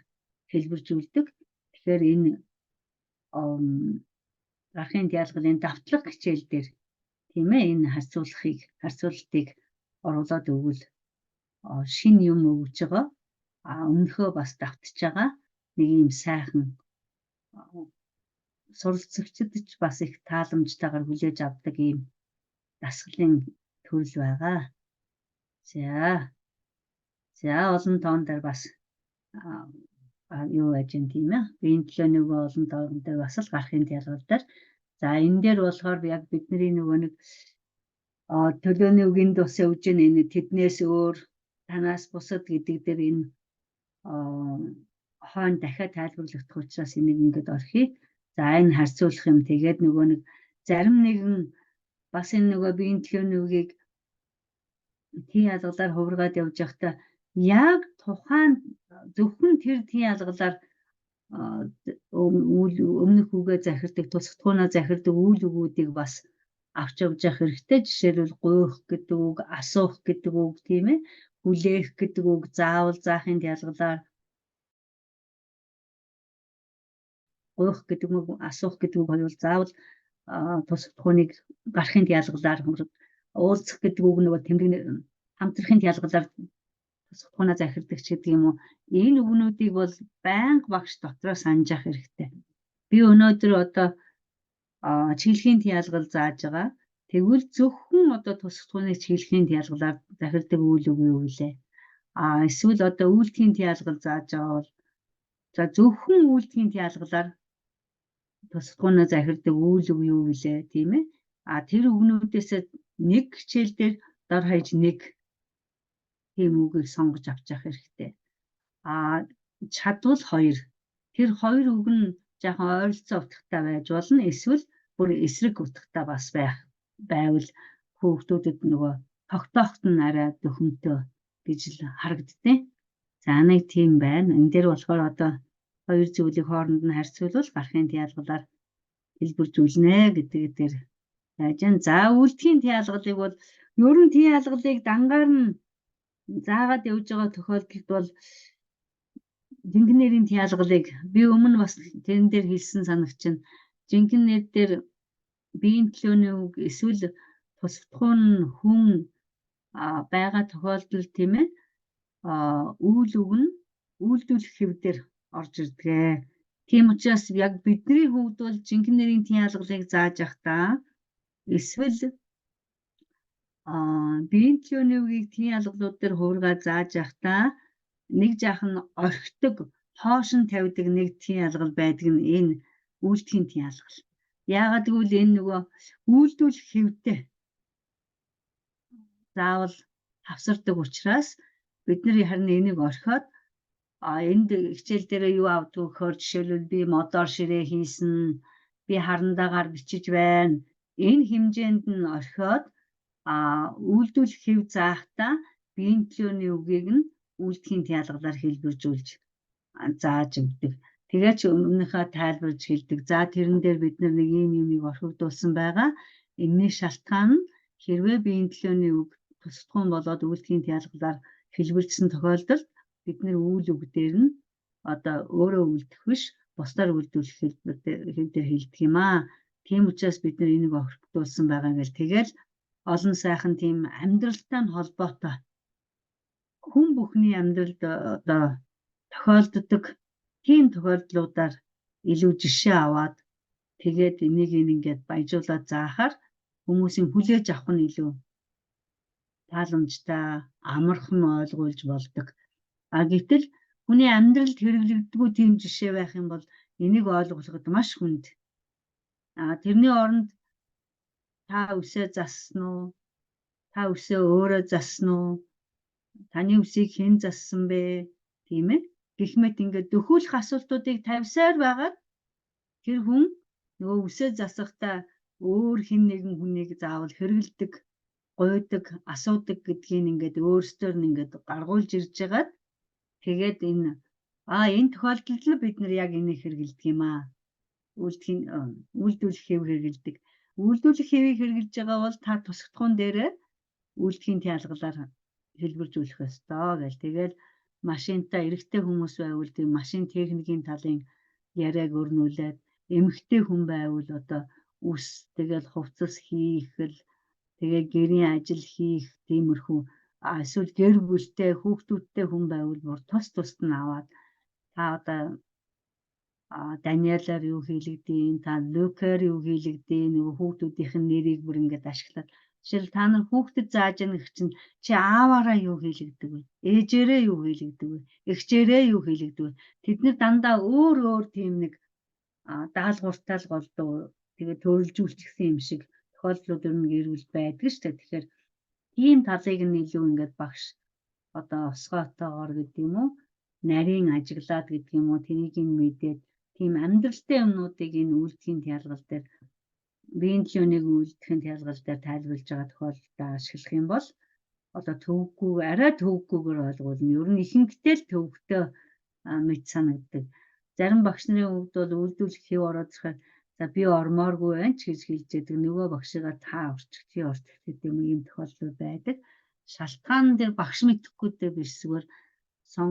хэлбэржүүлдэг. Тэгэхээр энэ гарахын ялгалын давтлага хичээл дээр, тийм ээ, энэ харьцуулалтыг оруулаад өгвөл шинэ юм өгж байгаа. А өмнөхөө бас давтж байгаа нэг юм сайхан суралцагчид ч бас их тааламжтайгаар хүлээж авдаг ийм дасгалын төрөл байгаа. За. За, олон тоон дээр бас юу яаж юм, тийм ээ. Биеийн төлөө нөгөө олон тоон дээр бас л гарахын ялгал дээр. За, энэ дээр болохоор яг бидний нөгөө нэг төлөөний үгийн тус явж гэн энэ тэднээс өөр, танаас бусад гэдэг дээр энэ хойно дахиад тайлбарлагдах учраас энийг ингээд орхиё. За, энэ харьцуулах юм. Тэгээд нөгөө нэг зарим нэгэн бас энэ нөгөө биеийн төлөөний үгийг тийм ялгалаар хувиргаад явж байхдаа яг тухайн зөвхөн тэр тийм ялгалаар өмнөх үгээ захирдаг, тусгатгуунаа захирдаг үйл үгүүдийг бас авч явж явах хэрэгтэй. Жишээлбэл, гуйх гэдэг үг, асуух гэдэг үг, тийм ээ, хүлээх гэдэг үг заавал заахын ялгалаар гуйх гэдэг үг, асуух гэдэг үг хоёул заавал тусгатгууныг гарахын ялгалаар, уулзах гэдэг үг нөгөө тэмдэг хамтрахын ялгалаар тусгатгуунаа захирдаг ч гэдэг юм уу. Энэ үгнүүдийг бол байнга багш дотроо санаж явах хэрэгтэй. Би өнөөдөр одоо чиглэлийн ялгал зааж байгаа. Тэгвэл зөвхөн одоо тусгатгууныг чиглэлийн ялгалаар захирдаг үйл үг юу вэ? А эсвэл одоо үйлдэхийн ялгал зааж байгаа бол за зөвхөн үйлдэхийн ялгалаар тусгатгуунаа захирдаг үйл үг юу вэ, тийм ээ? А тэр үгнүүдээс нэг хичээл дээр дор хаяж нэг тийм үгийг сонгож авч явах хэрэгтэй. А чадвал хоёр. Тэр хоёр үг нь жаахан ойролцоо утгатай байж болно. Эсвэл бүр эсрэг утгатай бас байх байвал хүүхдүүдэд нөгөө тогтоохт нь арай дөхөмтөө гэж л харагддیں۔ За, нэг тийм байна. Энэ дээр болохоор одоо хоёр зүйлийг хооронд нь харьцуулбал гарахын ялгалаар хэлбэржүүлнэ гэдэг дээр яаж. За, үйлдэхийн ялгалыг бол ер нь тийм ялгалыг дангаар нь заагаад явж байгаа тохиолдолд бол жинхэнэ нэрийн ялгалыг би өмнө бас тэрэн дээр хэлсэн санагч нь жинхэнэ нэр дээр биеийн төлөөний үг эсвэл тусдахуун хүн байгаа тохиолдолд, тийм ээ, үйл үг нь үйлдвэрлэх хэв дээр орж ирдэг. Тийм учраас яг бидний хувьд бол жинхэнэ нэрийн тийм ялгалыг зааж явахдаа эсвэл биеийн төлөөний үгийг тийм ялгалууд дээр хувиргаа зааж явахдаа нэг жаахан орхидог, хоош нь тавьдаг нэг тийм ялгал байдаг нь энэ үйлдэхийн тийм ялгал. Яагаад гэвэл энэ нөгөө үйлдвэрлэх хэвтэй заавал хавсардаг учраас бид нар харин энийг орхиод энд хичээл дээрээ юу авдаг гэхээр жишээлбэл би модоор ширээ хийсэн, би харандаагаар бичиж байна. Энэ хэмжээнд нь орхиод үйлдвэрлэх хэв заахтаа биеийн төлөөний үгийг нь үйлдэхийн ялгалаар хэлбэржүүлж зааж өгдөг. Тэгээд ч өмнөхөө тайлбарж хэлдэг. За, тэрэн дээр бид нар нэг ийм юмыг орхигдуулсан байгаа. Энэний шалтгаан нь хэрвээ биеийн төлөөний үг тусдахуун болоод үйлдэхийн ялгалаар хэлбэржсэн тохиолдолд бид нар үйл үг дээр нь одоо өөрөө үлдэх биш, бусдаар үйлдвэрлэх хэлбэр дээр хэлдэг юм аа. Тийм учраас бид нар энийг орхигдуулсан байгаа гэл тэгэл олон сайхан тийм амьдралтай нь холбоотой хүн бүхний амьдралд одоо тохиолддог тийм тохиолдлуудаар илүү жишээ аваад тэгээд энийг ингээд баяжуулаад заахаар хүмүүсийн хүлээж авах нь илүү тааламжтай, амархан ойлгуулж болдог. А гэтэл хүний амьдралд хэрэглэгддэггүй тийм жишээ байх юм бол энийг ойлгоход маш хүнд. А тэрний оронд та үсээ зассан уу? Та үсээ өөрөө зассан уу? Таны үсийг хэн зассан бэ? Тийм ээ? Гэх мэт ингээд дөхүүлэх асуултуудыг тавьсаар байгаад тэр хүн нөгөө үсээ засахдаа өөр хэн нэгэн хүнийг заавал хэрэгэлдэг Гуйдаг, асуудаг гэдгийг ингээд өөрсдөр нь ингээд гаргуулж ирж байгаад тэгээд энэ энэ тохиолдолд л бид нар яг энийг хэрэглэдэг юм аа. Үйлдэхийн үйлдвэрлэх хэв хэрэглэдэг. Үйлдвэрлэх хэвийг хэрэглэж байгаа бол та тусагдахуун дээрээ үйлдэхийн тялгалаар хэлбэржүүлэх ёстой гэл. Тэгэл машинтай эрэгтэй хүмүүс байвал тийм машин техникийн талын яриаг өрнүүлээд, эмэгтэй хүн байвал одоо үс, тэгэл хувцас хийх л, тэгээ гэрийн ажил хийх тиймэрхүү, эсвэл гэр бүлтэй хүүхдүүдтэй хүн байвал бүр тус тусд нь аваад та одоо Даниэлаар юу хийлэгдэв, та Лукаар юу хийлэгдэв, нөгөө хүүхдүүдийнх нь нэрийг бүр ингээд ашиглаад. Жишээл та нар хүүхдэд зааж яах гэх чинь чи ааваараа юу хийлэгдэг вэ? Ээжээрээ юу хийлэгдэг вэ? Эгчээрээ юу хийлэгдэг вэ? Тэд нар дандаа өөр өөр тийм нэг даалгавартай л голдуу тэгээ төрөлжүүлчихсэн юм шиг тохиолдлууд ер нь гэрүүл байдаг шүү дээ. Тэгэхээр тийм талыг нь илүү ингээд багш одоо осгоотойгоор гэдэг юм уу, нарийн ажиглаад гэдэг юм уу, тэрийг нь мэдээд тийм амьдралтай юмнуудыг энэ үйлдэхийн тялгал дээр, биеийн төлөөнийг үйлдэхийн тялгал дээр тайлбарлаж байгаа тохиолдолд ашиглах юм бол одоо төвөггүй, арай төвөггүйгээр ойлгуулна. Ер нь ихэнхдээ л төвөгтэй мэд санагддаг. Зарим багш нарын хувьд бол үйлдвэрлэх хэв ороод ирэхээр за би ормооргүй байна ч гэж хэлж яадаг. Нөгөө багшигаа та орчих, чи орчих гэдэг юм ийм тохиолдол байдаг. Шалтгаан дээр багш мэдэхгүй дээ биш, зүгээр сон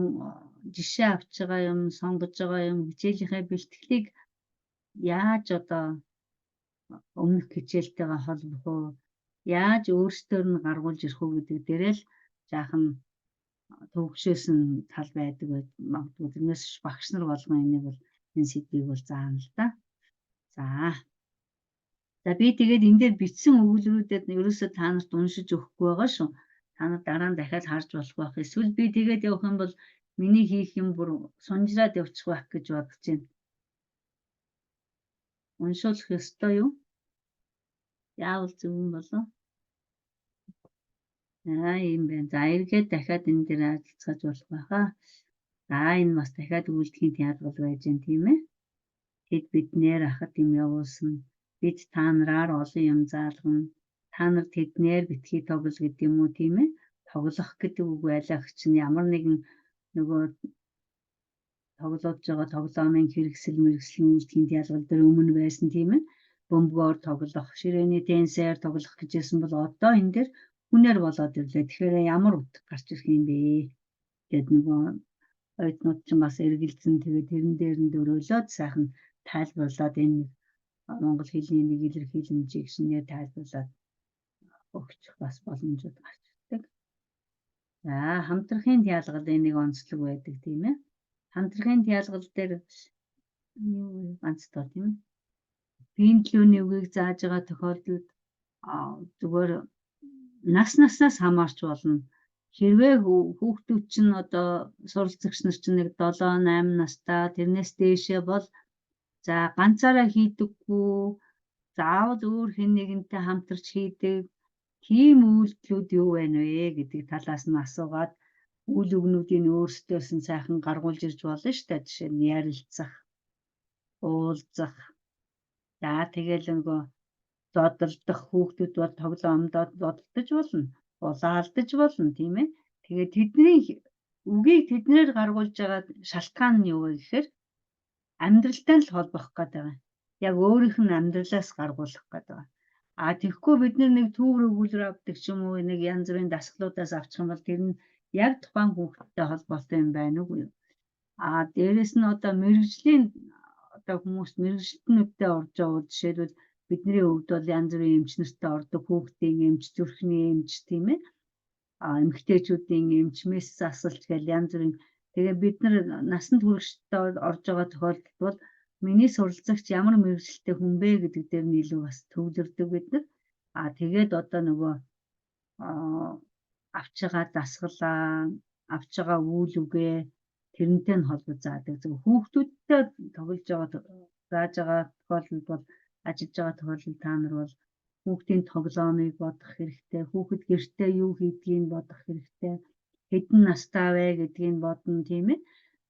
жишээ авч байгаа юм, сонгож байгаа юм, хичээлийнхээ бэлтгэлийг яаж одоо өмнөх хичээлтэйгээ холбох уу, яаж өөрсдөөр нь гаргуулж ирэх үү гэдэг дээрээ л жаахан төвөгшөөсөн тал байдаг магадгүй. Тэрнээс багш нар болгон энийг бол энэ сэдвийг бол заана л да. За. За би тэгээд энэ дээр бичсэн өгүүлбэрүүдэд ерөөсөө та нарт уншиж өгөхгүй байгаа шүү. Та нар дараа нь дахиад харж болох байх. Эсвэл би тэгээд явах юм бол миний хийх юм бүр сунжраад явчих байх гэж бодож байна. Уншуулах ёстой юу? Яавал зөв юм болов? Аа, ийм байна. За, эргээд дахиад энэ дээр ажиллацгааж болох байхаа. За, энэ бас дахиад үйлдэхийн тялгал байж гэн, тийм ээ. Тэд биднээр ахад юм явуулсан. Бид та нараар олон юм заалгана. Та нар тэднээр битгий тоглол гэдэг юм уу, тийм ээ. Тоглох гэдэг үг байлаа чинь ямар нэгэн нөгөө тоглож байгаа тоглоомын хэрэгсэл мэрэгслийн үйлдэхийн тялгал дээр өмнө байсан, тийм ээ. Бөмбөгөөр тоглох, ширээний теннисээр тоглох гэжсэн бол одоо энэ дээр хүнээр болоод ирлээ. Тэгэхээр ямар утга гарч ирэх юм бэ гэд нөгөө оюутнууд ч бас эргэлзэн, тэгээд тэрэн дээр нь дөрөөлөөд сайхан тайлбарлаад энэ монгол хэлний нэг илэрхийлэмжийг шинээр тайлбарлаад өгчих бас боломжууд гарч ирдэг. За, хамтрахын тялгал энэ нэг онцлог байдаг, тийм ээ. Хамтрахын тялгал дээр юу ганц тоо, тийм ээ. Биеийн төлөөний үгийг зааж байгаа тохиолдолд зүгээр нас наснаас хамаарч болно. Хэрвээ хүүхдүүд чинь одоо суралцагч нар чинь нэг 7 8 настай тэрнээс дээшээ бол за ганцаараа хийдэггүй, заавал өөр хэн нэгэнтэй хамтарч хийдэг тийм үйлдэлүүд юу байна вэ гэдэг талаас нь асуугаад үйл үгнүүдийг өөрсдөөс нь сайхан гаргуулж ирж болно шүү дээ. Жишээ нь ярилцах, уулзах. За, тэгэл нөгөө зодолдох хүүхдүүд бол тоглоомдоо зодолдож болно, улаалдаж болно, тийм ээ. Тэгээд тэдний үгийг тэднээр гаргуулж байгаа шалтгаан нь юу вэ гэхээр амьдралтай л холбох гэдэг байгаа. Яг өөрийнх нь амьдралаас гаргуулах гэдэг байгаа. А тэгэхгүй бид нэг түүвэр өгүүлбэр авдаг ч юм уу, нэг янз бүрийн дасгалуудаас авчих юм бол тэр нь яг тухайн хүүхэдтэй холбоотой юм байна уу? А дээрэс нь одоо мэргэжлийн одоо хүмүүс мэргэжилтнүүдтэй орж байгаа, жишээлбэл бидний хувьд бол янз бүрийн эмч нартай ордог, хүүхдийн эмч, зүрхний эмч, тийм ээ. А эмэгтэйчүүдийн эмч, мэс засалч гэл янз бүрийн. Тэгээ бид нар насанд хүрэгчтэй орж байгаа тохиолдолд бол миний суралцагч ямар мэргэжилтэй хүн бэ гэдэг дээр нь илүү бас төвлөрдөг бид нар. А тэгээд одоо нөгөө авч байгаа дасгалаа, авч байгаа үйл үгээ тэрнтэй нь холбож заадаг. Зөв хүүхдүүдтэй тоглож байгаа, зааж байгаа тохиолдолд бол, ажиллаж байгаа тохиолдолд та нар бол хүүхдийн тоглоомыг бодох хэрэгтэй, хүүхэд гэртээ юу хийдгийг бодох хэрэгтэй, хэдэн настай вэ гэдгийг бодно, тийм ээ.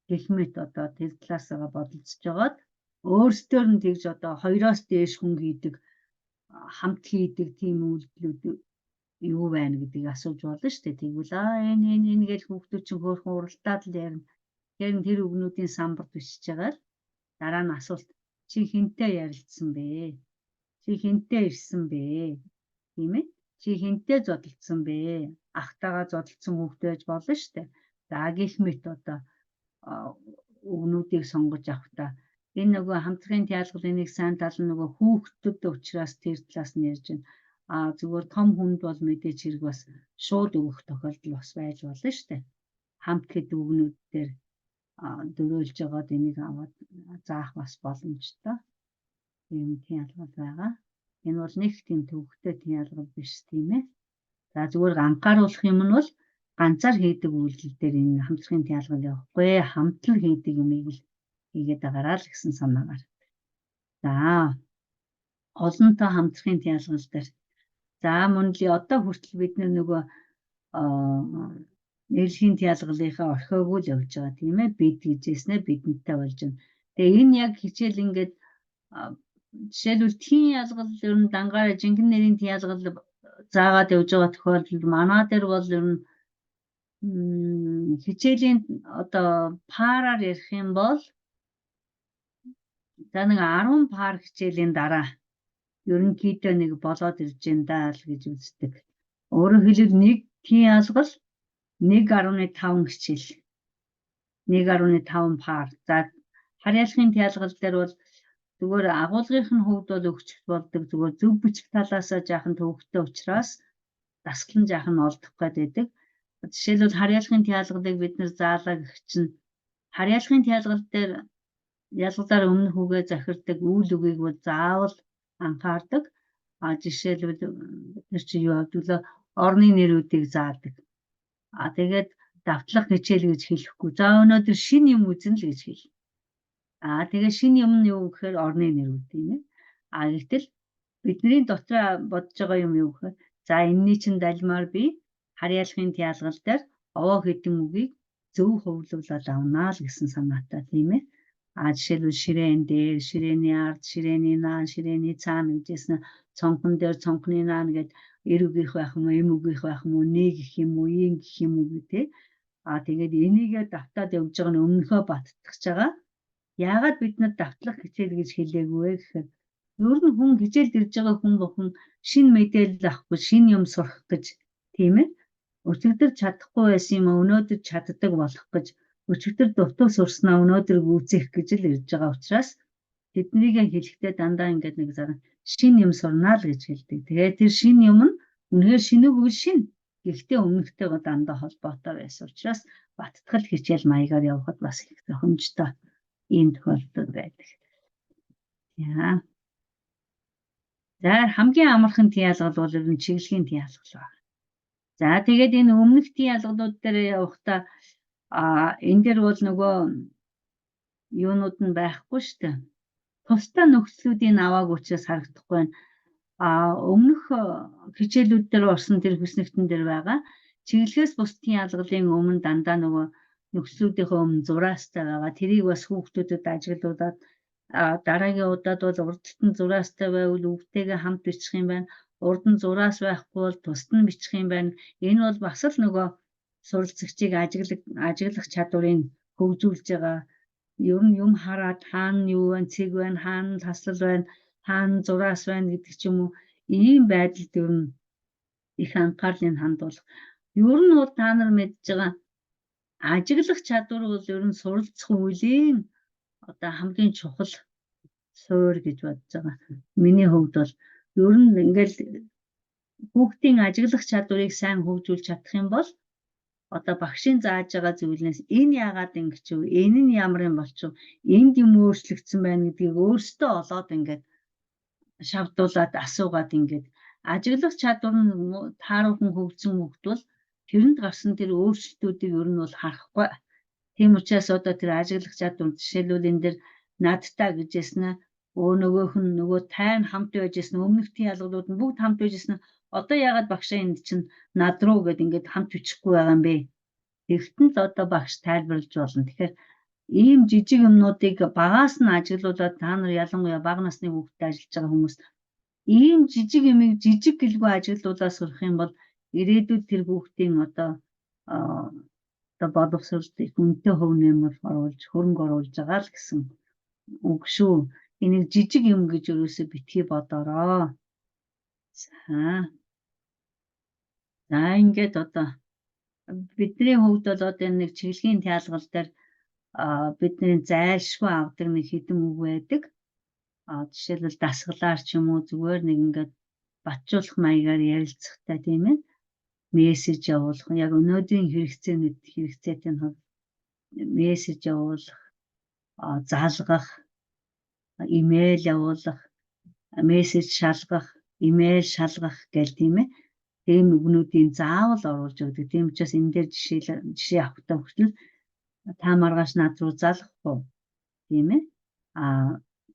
Гэх мэт одоо тэр талаасаа бодолцож байгаад өөрсдөөр нь тэгж одоо хоёроос дээш хүн хийдэг, хамт хийдэг тийм үйлдэлүүд Юу байна гэдгийг асууж болно шүү дээ. Тэгвэл энэ энэ энэ гэж хүүхдүүд чинь хөөрхөн уралдаад л ярина. Тэгэхээр тэр үгнүүдийн самбарт бичиж байгаа л дараа нь асуулт чи хэнтэй ярилцсан бэ? Чи хэнтэй ирсэн бэ? Тийм ээ? Чи хэнтэй зодолдсон бэ? Ахтайгаа зодолдсон хүүхд байж болно шүү дээ. За гэх мэт одоо үгнүүдийг сонгож авахдаа энэ нөгөө хамтрахын тяалгалын нэг сайн тал нь нөгөө хүүхдүүд учраас тэр талаас нь ярьж байна. А зүгээр том хүнд бол мэдээж хэрэг бас шууд өгөх тохиолдол бас байж болно шүү дээ. Хамт гэдэг үгнүүд дээр дөрөөлж байгаад энийг аваад заах бас боломжтой. Тийм тяалгал байгаа. Энэ бол нэг тийм төвөгтэй тяалгал биш тийм ээ. За зүгээр анхааруулах юм нь бол ганцаар хийдэг үйлдэл дээр энэ хамтрахын тяалгал явахгүй, хамтлан хийдэг юмыг л хийгээд байгаараа л гэсэн санаагаар. За олонтоо хамтрахын тяалгал дээр. За мөн л одоо хүртэл бид нөгөө нэрлэхийн тяалгалынхаа орхиогүй л явж байгаа тийм ээ. Бид гэжсэнээ бидэнтэй болж байна. Тэгээ энэ яг хичээл ингээд жишээлбэл тийн ялгал ер нь дангаараа жинхэнэ нэрийн тийн ялгал заагаад явж байгаа тохиолдолд манай дээр бол ер нь хичээлийн одоо параар ярих юм бол за нэг 10 пар хичээлийн дараа ерөнхийдөө нэг болоод ирж байна даа л гэж үздэг. Өөрөөр хэлбэл нэг тийн ялгал 1.5 хичээл. 1.5 пар. За харьяалахын тялгал дээр бол зүгээр агуулгын нь хувьд бол өгч болдог. Зүгээр зөв бичих талаасаа жаахан төвөгтэй учраас дасгал нь жаахан олдох гээд байдаг. Жишээлбэл харьяалахын тялгалыг бид нэр заалаа гэх чинь харьяалахын тялгал дээр ялгалаар өмнөх үгээ захирдаг үйл үгийг бол заавал анхаардаг. А жишээлбэл бид нар чи юу авдаг лээ орны нэрүүдийг заадаг. А тэгээд давтлах хичээл гэж хэлэхгүй. За өнөөдөр шинэ юм үзнэ л гэж хэл. А тэгээ шинэ юм нь юу гэхээр орны нэрүүд тийм ээ. А гэтэл бидний дотроо бодож байгаа юм юу гэхээр за энэний чинь далмаар би харьяалахын тяалгал дээр овоо хэдэн үгийг зөв хувлуулаад авнаа л гэсэн санаатай тийм ээ. А жишээлбэл ширээн дээр, ширээний ард, ширээний наан, ширээний цаана гэжсэн цонхон дээр, цонхны наан гэд эр үгийнх байх юм уу, эм үгийнх байх юм уу, нэг гэх юм уу, ийм гэх юм уу гэдэг. А тэгээд энийгээ давтаад явж байгаа нь өмнөхөө баттгаж байгаа. Яагаад бид нар давтлах хичээл гэж хэлээгүй вэ гэхээр ер нь хүн хичээлд ирж байгаа хүн бүхэн шинэ мэдээлэл авахгүй, шинэ юм сурах гэж тийм ээ. Өчигдөр чадахгүй байсан юм өнөөдөр чаддаг болох гэж өчигдөр дутуу сурснаа өнөөдөр гүйцэх гэж л ирж байгаа учраас тэднийг хэлэхдээ дандаа ингээд нэг зарим шинэ юм сурнаа л гэж хэлдэг. Тэгээд тэр шинэ юм нь үнэхээр шинэгүй шинэ. Гэхдээ өмнөхтэйгээ дандаа холбоотой байсан учраас баттгал хичээл маягаар явахад бас их зохимжтой ийм тохиолдол байдаг. За. За хамгийн амархан тийн ялгал бол ер нь чиглэлийн тийн ялгал байна. За тэгээд энэ өмнөх тийн ялгалууд дээр явахдаа энэ дээр бол нөгөө юунууд нь байхгүй шүү дээ. Тусдаа нөхцлүүдийн аваагүй учраас харагдахгүй байна. А өмнөх хичээлүүд дээр орсон тэр хүснэгтэн дээр байгаа чиглэхээс бус тийн ялгалын өмнө дандаа нөгөө нөхцлүүдийнхээ өмнө зураастай байгаа. Тэрийг бас хүүхдүүдэд ажиглуулад дараагийн удаад бол урдталт нь зураастай байвал өвгтэйгээ хамт бичих юм байна. Урд нь зураас байхгүй бол тусад нь бичих юм байна. Энэ бол бас л нөгөө суралцагчийг ажиглах чадварыг хөгжүүлж байгаа. Ер нь юм хараад хаана юу байна, цэг байна, хаана таслал байна, хаана зураас байна гэдэг ч юм уу. Ийм байдалд ер нь их анхаарлыг хандуулах. Ер нь бол та нар мэдж байгаа ажиглах чадвар бол ер нь суралцах үеийн одоо хамгийн чухал суурь гэж бодож байгаа. Миний хувьд бол ер нь ингээл хүүхдийн ажиглах чадварыг сайн хөгжүүлж чадах юм бол одоо багшийн зааж байгаа зүйлнээс энэ яагаад ингэж вэ? Энэ нь ямар юм болчих вэ? Энд юм өөрчлөгдсөн байна гэдгийг өөрсдөө олоод ингээд шавдуулаад асуугаад ингээд ажиглах чадвар нь тааруухан хөгжсөн хүүхд бол тэрэнд гарсан тэр өөрчлөлтүүдийг ер нь бол харахгүй. Тийм учраас одоо тэр ажиглах чадвар жишээлбэл энэ дэр надтай гэж яснаа өө нөгөөх нь нөгөө тайн хамт байж байсан өмнөх тийм ялгалууд нь бүгд хамт байж байсан. Одоо яагаад багшаа энд чинь над руу гэд ингээд хамт бичихгүй байгаа юм бэ? Тэгтэн л одоо багш тайлбарлаж болно. Тэгэхээр ийм жижиг юмнуудыг багаас нь ажиглуулад та нар ялангуяа бага насны хүүхдтэй ажиллаж байгаа хүмүүс ийм жижиг юмыг жижиг гэлгүй ажиглуулаад сурах юм бол Ирээдүйд тэр хүүхдийн одоо одоо боловсролд их үнэтэй хувь нэмэр оруулж, хөрөнгө оруулж байгаа л гэсэн үг шүү. Энийг жижиг юм гэж ерөөсөө битгий бодоорой. За. За, ингээд одоо бидний хувьд бол одоо энэ нэг чиглэлийн тяалгал дээр бидний зайлшгүй авдаг нэг хэдэн үг байдаг. Жишээлбэл, дасгалаар ч юм уу, зүгээр нэг ингээд батжуулах маягаар ярилцахтай, тийм ээ. Мессеж явуулах, яг өнөөдрийн хэрэгцээний хэрэгцээтэй нь хувьд мессеж явуулах, залгах, имэйл явуулах, мессеж шалгах, имэйл шалгах гэл, тийм ээ. Тийм үгнүүдийн заавал оруулж өгдөг. Тийм учраас энэ дээр жишээ авахтаа хүртэл та маргааш над руу залгах уу? Тийм ээ.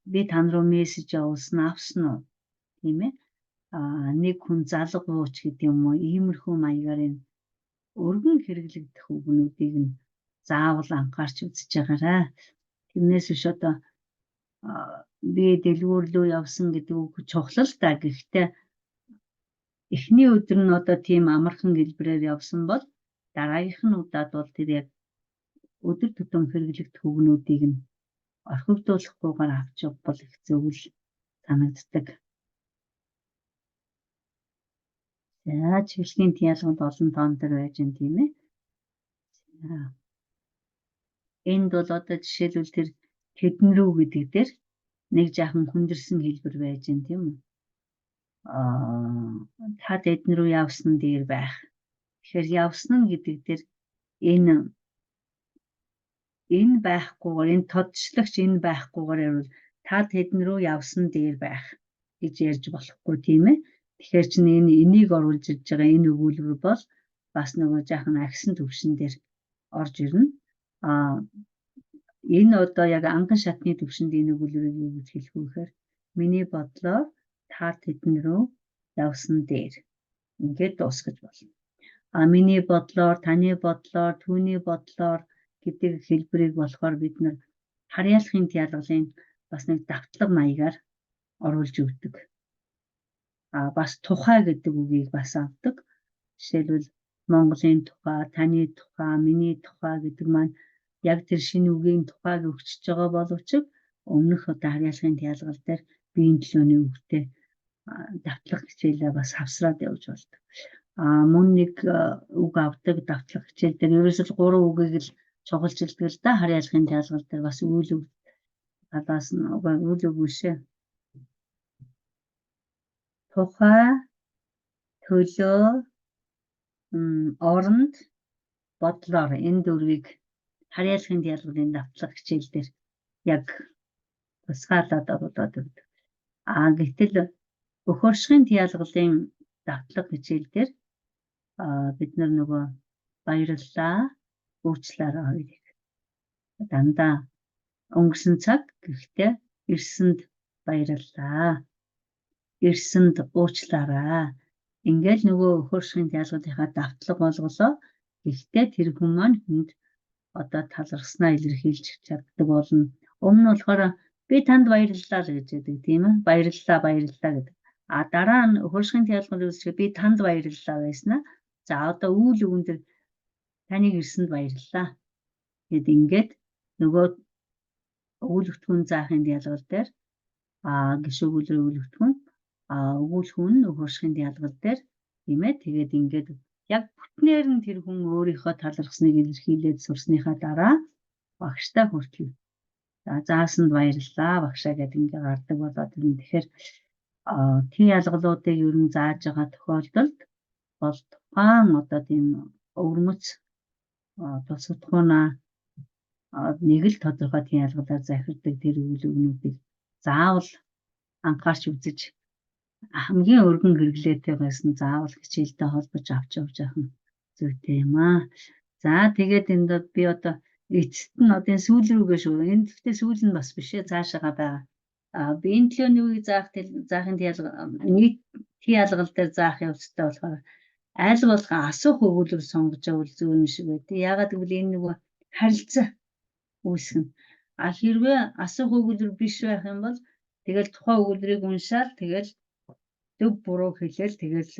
Би тань руу мессеж явуулсан, авсан уу? Тийм ээ. Нэг хүн залгууч гэдэг юм уу? Иймэрхүү маягаар энэ өргөн хэрэглэгдэх үгнүүдийг нь заавал анхаарч үзэж байгаарай. Тэрнээс биш одоо би дэлгүүр рүү явсан гэдэг үг чухал л да. Гэхдээ эхний өдөр нь одоо тийм амархан хэлбэрээр явсан бол дараагийнх нь удаад бол тэр яг өдөр тутам хэрэглэгдэх үгнүүдийг нь орхигдуулахгүйгээр авч явбал их зөв л санагддаг. За, чиглэлийн ялганд олон тоон дээр байж гэн, тийм ээ. За. Энд бол одоо жишээлбэл тэр тэдэн рүү гэдэг дээр нэг жаахан хүндэрсэн хэлбэр байж гэн, тийм үү? Та тэдэн рүү явсан дээр байх. Тэгэхээр явсан нь гэдэг дээр энэ байхгүйгээр, энэ тодшлагч энэ байхгүйгээр ярил та тэдэн рүү явсан дээр байх гэж ярьж болохгүй, тийм ээ. Тэгэхээр чинь энэ энийг оруулж ирж байгаа энэ өгүүлбэр бол бас нөгөө жаахан агсан төвшин дээр орж ирнэ. Энэ одоо яг анхан шатны төвшөнд энэ өгүүлбэрийг юу гэж хэлэх вэ гэхээр миний бодлоор та тэдэн рүү явсан дээр ингээд дуусгаж болно. Миний бодлоор, таны бодлоор, түүний бодлоор гэдэг хэлбэрийг болохоор бид нар харьяалахын ялгалын бас нэг давтлага маягаар оруулж өгдөг. Бас тухай гэдэг үгийг бас авдаг. Жишээлбэл, Монголын тухай, таны тухай, миний тухай гэдэг маань яг тэр шинэ үгийн тухайг өгчөж байгаа боловч өмнөх одоо харьяалахын ялгал дээр биеийн төлөөний үгтэй давтлах хичээлээ бас хавсраад явж болдог. Мөн нэг үг авдаг давтлах хичээл дээр ерөөсөө гурван үгийг л чухалчилдаг л да. Харьяалахын ялгал дээр бас үйл үг талаас нь, үйл үг биш ээ. Тухай, төлөө, оронд, бодлоор энэ дөрвийг харьяалахын ялгалын давтлах хичээл дээр яг тусгаалаад оруулаад өгдөг. Гэтэл бохиршихын ялгалын давтлах хичээл дээр бид нар нөгөө баярлалаа, уучлаарай хоёрыг дандаа өнгөрсөн цаг, гэхдээ ирсэнд баярлалаа, ирсэнд уучлаарай. Ингээл нөгөө хөршгийн ялгалынхаа давтлага болголоо. Гэхдээ тэр хүн маань хүнд одоо талархснаа илэрхийлж чаддаг болно. Өмнө нь болохоор би танд баярлалаа л гэж яддаг, тийм ээ. Баярлалаа, баярлалаа гэдэг. Дараа нь хөршгийн ялгал үүсчээ би танд баярлалаа байснаа. За, одоо үйл үгэн дээр таныг ирсэнд баярлалаа. Гэт ингээд нөгөө өгүүлэгдэхүүн заахын ялгал дээр гишүүн өгүүлбэр өгүүлэгдэхүүн, өгүүлэхүүн нь хөршгийн ялгал дээр, тийм ээ. Тэгээд ингээд яг бүтнээр нь тэр хүн өөрийнхөө талархсныг илэрхийлээд сурсныхаа дараа багштай хүртэл заасанд баярлалаа багшаа гэдэг ингээ гардаг болоод ирнэ. Тэгэхээр тийм ялгалуудыг ер нь зааж байгаа тохиолдолд бол тухайн одоо тийм өвөрмөц тус утгуунаа нэг л тодорхой тийм ялгалаар захирдаг тэр үйл үгнүүдийг заавал анхаарч үзэж, хамгийн өргөн хэрэглээтэй байсан заавал хичээлдээ холбож авч явж явах нь зүйтэй юм аа. За, тэгээд энд би одоо эцэст нь одоо энэ сүүл рүүгээ шүү. Энэ гэхдээ сүүл нь бас биш ээ, цаашаага байгаа. Би энэ төлөөний үгийг заах заахын нийт тий ялгал дээр заах явцтай болохоор аль болох асуух өгүүлбэр сонгож авал зөв юм шиг байд. Яагаад гэвэл энэ нөгөө харилцаа үүсгэн. Хэрвээ асуух өгүүлбэр биш байх юм бол тэгэл тухайн өгүүлбэрийг уншаал, тэгэл зөв буруу хэлээл, тэгэл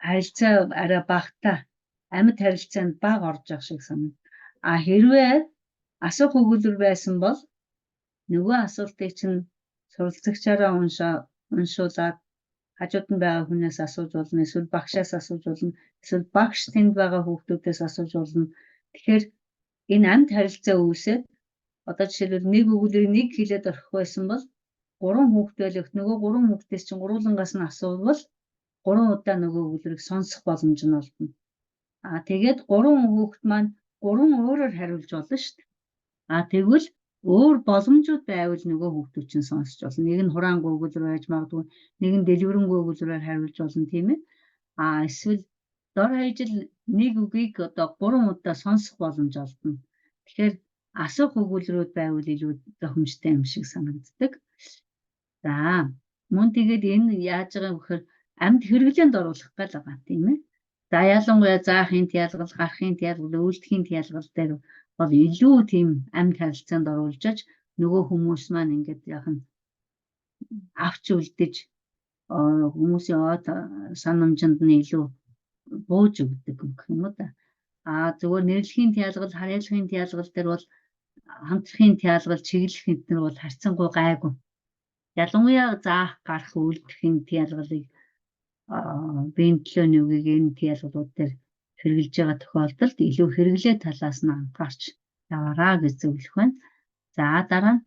Харилцаа арай багатай, амьд харилцаанд бага орж явах шиг санагдана. А хэрвээ асуух өгүүлбэр байсан бол нөгөө асуултыг чинь суралцагчаараа уншуулад хажууд нь байгаа хүнээс асууж болно, эсвэл багшаас асууж болно, эсвэл багш тэнд байгаа хүүхдүүдээс асууж болно. Тэгэхээр энэ амьд харилцаа үүсээд, одоо жишээлбэл, нэг өгүүлбэрийг нэг хэлээд орхих байсан бол гурван хүүхэд байлгах, нөгөө гурван хүүхдээс чинь гурвуулангаас нь асуувал гурван удаа нөгөө өгүүлбэрийг сонсох боломж нь олдоно. А тэгээд гурван хүүхэд маань гурван өөрөөр хариулж болно шүү дээ. А тэгвэл өөр боломжууд байвал нөгөө хүүхдүүд чинь сонсч болно. Нэг нь хураангуй өгүүлбэр байж магадгүй, нэг нь дэлгэрэнгүй өгүүлбэрээр хариулж болно, тийм ээ. А эсвэл дор хаяж л нэг үгийг одоо гурван удаа сонсох боломж олдоно. Тэгэхээр асуух өгүүлбэрүүд байвал илүү зохимжтой юм шиг санагддаг. За, мөн тэгээд энэ яаж байгаа юм гэхээр амьд хэрэглээнд оруулах гал байгаа, тийм ээ. За, ялангуяа заахын ялгал, гарахын ялгал, үйлдэхийн ялгал дээр бол илүү тийм амьд харилцаанд оруулж нөгөө хүмүүс маань ингээд яг нь авч үлдэж, хүмүүсийн ой санамжинд нь илүү бууж өгдөг гэх юм уу да. А зүгээр нэрлэхийн ялгал, харьяалахын ялгал дээр бол хамтрахын ялгал, чиглэх эднэр бол харьцангуй гайгүй. Ялангуяа заах, гарах, үйлдэхийн ялгалыг, биеийн төлөөний үгийг энэ ялгалууд дээр хэрэглэж байгаа тохиолдолд илүү хэрэглээ талаас нь анхаарч яваараа гэж зөвлөх байна. За, дараа нь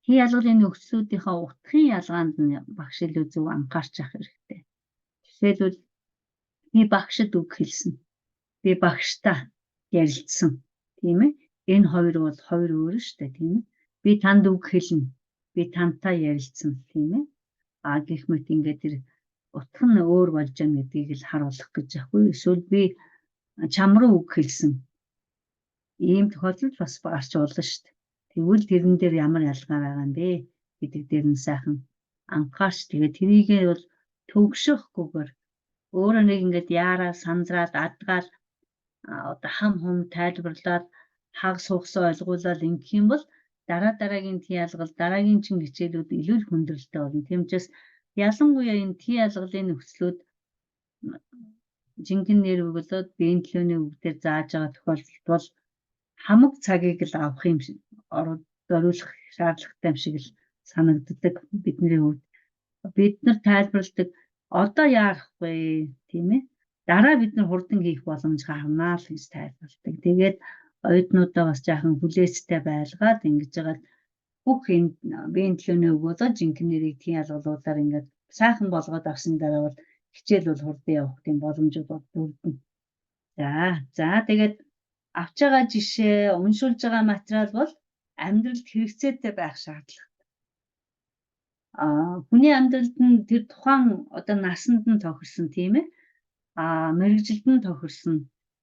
тий ялгалын нөхцлүүдийнхээ утгын ялгаанд нь багш илүү зөв анхаарч явах хэрэгтэй. Жишээлбэл, би багшид үг хэлсэн. Би багштай ярилцсан. Тийм ээ? Энэ хоёр бол хоёр өөр шүү дээ, тийм ээ? Би танд үг хэлнэ. Би тантай ярилцсан, тийм ээ? А гэх мэт ингээд тэр утга нь өөр болж байгаа гэдгийг л харуулах гэж яахгүй. Эсвэл би чам руу үг хэлсэн. Ийм тохиолдол бас гарч болно шүү дээ. Тэгвэл тэрэн дээр ямар ялгаа байгаа юм бэ гэдэг дээр нь сайхан анхаарч, тэгээд тэрийгээ бол төгшөхгүйгээр өөрөө нэг ингээд яараа сандраад адгаал одоо хам хум тайлбарлаад хагас хугасаа ойлгуулаад ингэх юм бол дараа дараагийн тий ялгал, дараагийн чин хичээлүүд илүү л хүндрэлтэй болно. Тийм учраас ялангуяа энэ тий ялгалын нөхцлүүд жинхэнэ нэр болоод биеийн төлөөний үг дээр зааж байгаа тохиолдолд бол хамаг цагийг л авах юм зориулах шаардлагатай юм шиг л санагддаг бидний хувьд. Бид нар тайлбарладаг, одоо яарахгүй, тийм ээ. Дараа бид нар хурдан хийх боломж гарнаа л гэж тайлбарладаг. Тэгээд оюутнуудаа бас жаахан хүлээцтэй байлгаад ингэж жагаад бүх энэ биеийн төлөөний үг болоод жинхэнэ нэрийг тийм ялгалуулаар ингээд сайхан болгоод авсны дараа бол хичээл бол хурдан явах тийм боломжууд бүрдэнэ. За, тэгээд авч байгаа жишээ, уншуулж байгаа материал бол амьдралд хэрэгцээтэй байх шаардлагатай. А хүний амьдралд нь тэр тухайн одоо насанд нь тохирсон, тийм ээ. А мэргэжилд нь тохирсон,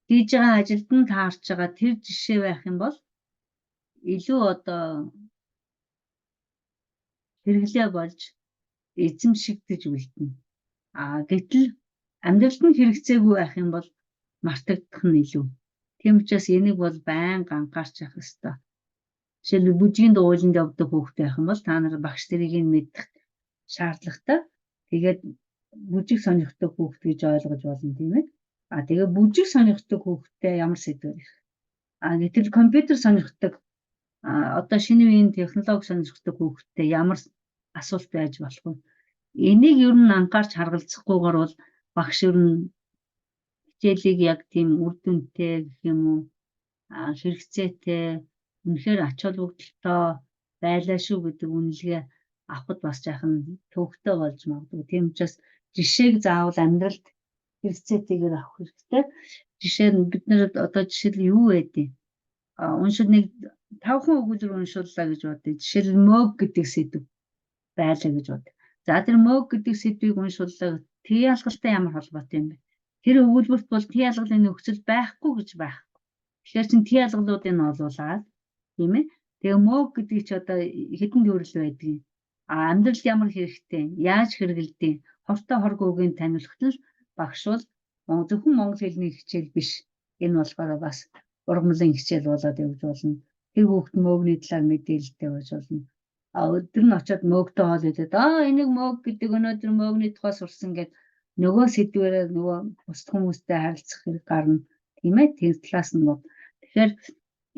хийж байгаа ажилд нь таарч байгаа тэр жишээ байх юм бол илүү одоо хэрэглээ болж эзэмшигдэж үлдэнэ. А гэтэл амьдралд нь хэрэгцээгүй байх юм бол мартагдах нь илүү. Тийм учраас энийг бол байнга анхаарч явах ёстой. Жишээлбэл, бүжгийн дууланд явдаг хүүхэд байх юм бол та нар багш нарыг нь мэдэх шаардлагатай. Тэгээд бүжиг сонирхдаг хүүхэд гэж ойлгож болно, тийм ээ. А тэгээ бүжиг сонирхдаг хүүхэдтэй ямар сэдвээр их. А гэтэл компьютер сонирхдаг, одоо шинэ үеийн технологи сонирхдаг хүүхэдтэй ямар асуулт байж болох вэ? Энийг ер нь анхаарч харгалзахгүйгээр бол багш ер нь хичээлийг яг тийм үр дүнтэй гэх юм уу, хэрэгцээтэй, үнэхээр ач холбогдолтой байлаа шүү гэдэг үнэлгээ авахд бас жаахан төвөгтэй болж магадгүй. Тийм учраас жишээг заавал амьдралд хэрэгцээтэйгээр авах хэрэгтэй. Жишээ нь, бид нар одоо жишээл юу байдیں۔ А уншил нэг тавхан өгүүлбэр уншууллаа гэж бодъё. Жишээл, мөөг гэдэг сэдэв байлаа гэж бодъё. За, тэр мөөг гэдэг сэдвийг уншууллаа. Тий ялгалтай ямар холбоотой юм бэ? Тэр өгүүлбэрт бол тий ялгалын нөхцөл байхгүй гэж байхгүй. Тэгэхээр чин тий ялгалуудыг нь олуулаад, тийм ээ. Тэгээ мөөг гэдэг чи одоо хэдэн төрөл байдгийг. А амьдрал ямар хэрэгтэй, яаж хэрэгэлдэг, хортой хоргоогийн таниулахад л багш бол зөвхөн монгол хэлний хичээл биш. Энэ болохоор бас ургамлын хичээл болоод явж болно. Тэр хүүхэд мөөгний талаар мэдээлэлтэй байж болно. А өдөр нь очиод мөөгтэй хоол идээд, аа, энийг мөөг гэдэг, өнөөдөр мөөгний тухай сурсан гэд Нөгөө сэдвээрээ нөгөө бусад хүмүүстэй харилцах хэрэг гарна. Тийм ээ? Тэр талаас нь бол. Тэгэхээр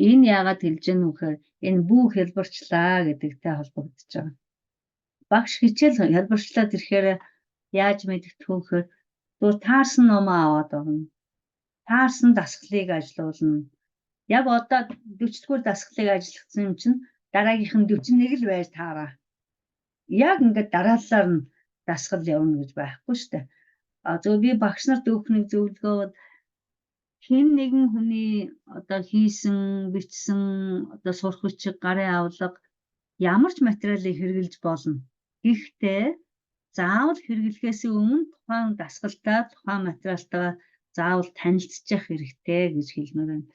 энэ яагаад хэлж гэнэ вэ гэхээр энэ бүү хялбарчлаа гэдэгтэй холбогдож байгаа. Багш хичээл хялбарчлаад ирэхээр яаж мэдэгдэх вэ гэхээр зүгээр таарсан номоо аваад орно. Таарсан дасгалыг ажилуулна. Яг одоо 40-р дасгалыг ажилласан юм чинь дараагийнх нь 41 л байж таараа. Яг ингээд дарааллаар нь дасгал явна гэж байхгүй шүү дээ. А зөв би багш нарт өгөх нэг зөвлөгөө бол хэн нэгэн хүний одоо хийсэн, бичсэн, одоо сурах бичиг, гарын авлага ямар ч материалыг хэрэглэж болно. Гэхдээ заавал хэрэглэхээс өмнө тухайн дасгалтай, тухайн материалтайгаа заавал танилцчих хэрэгтэй гэж хэлмээр байна.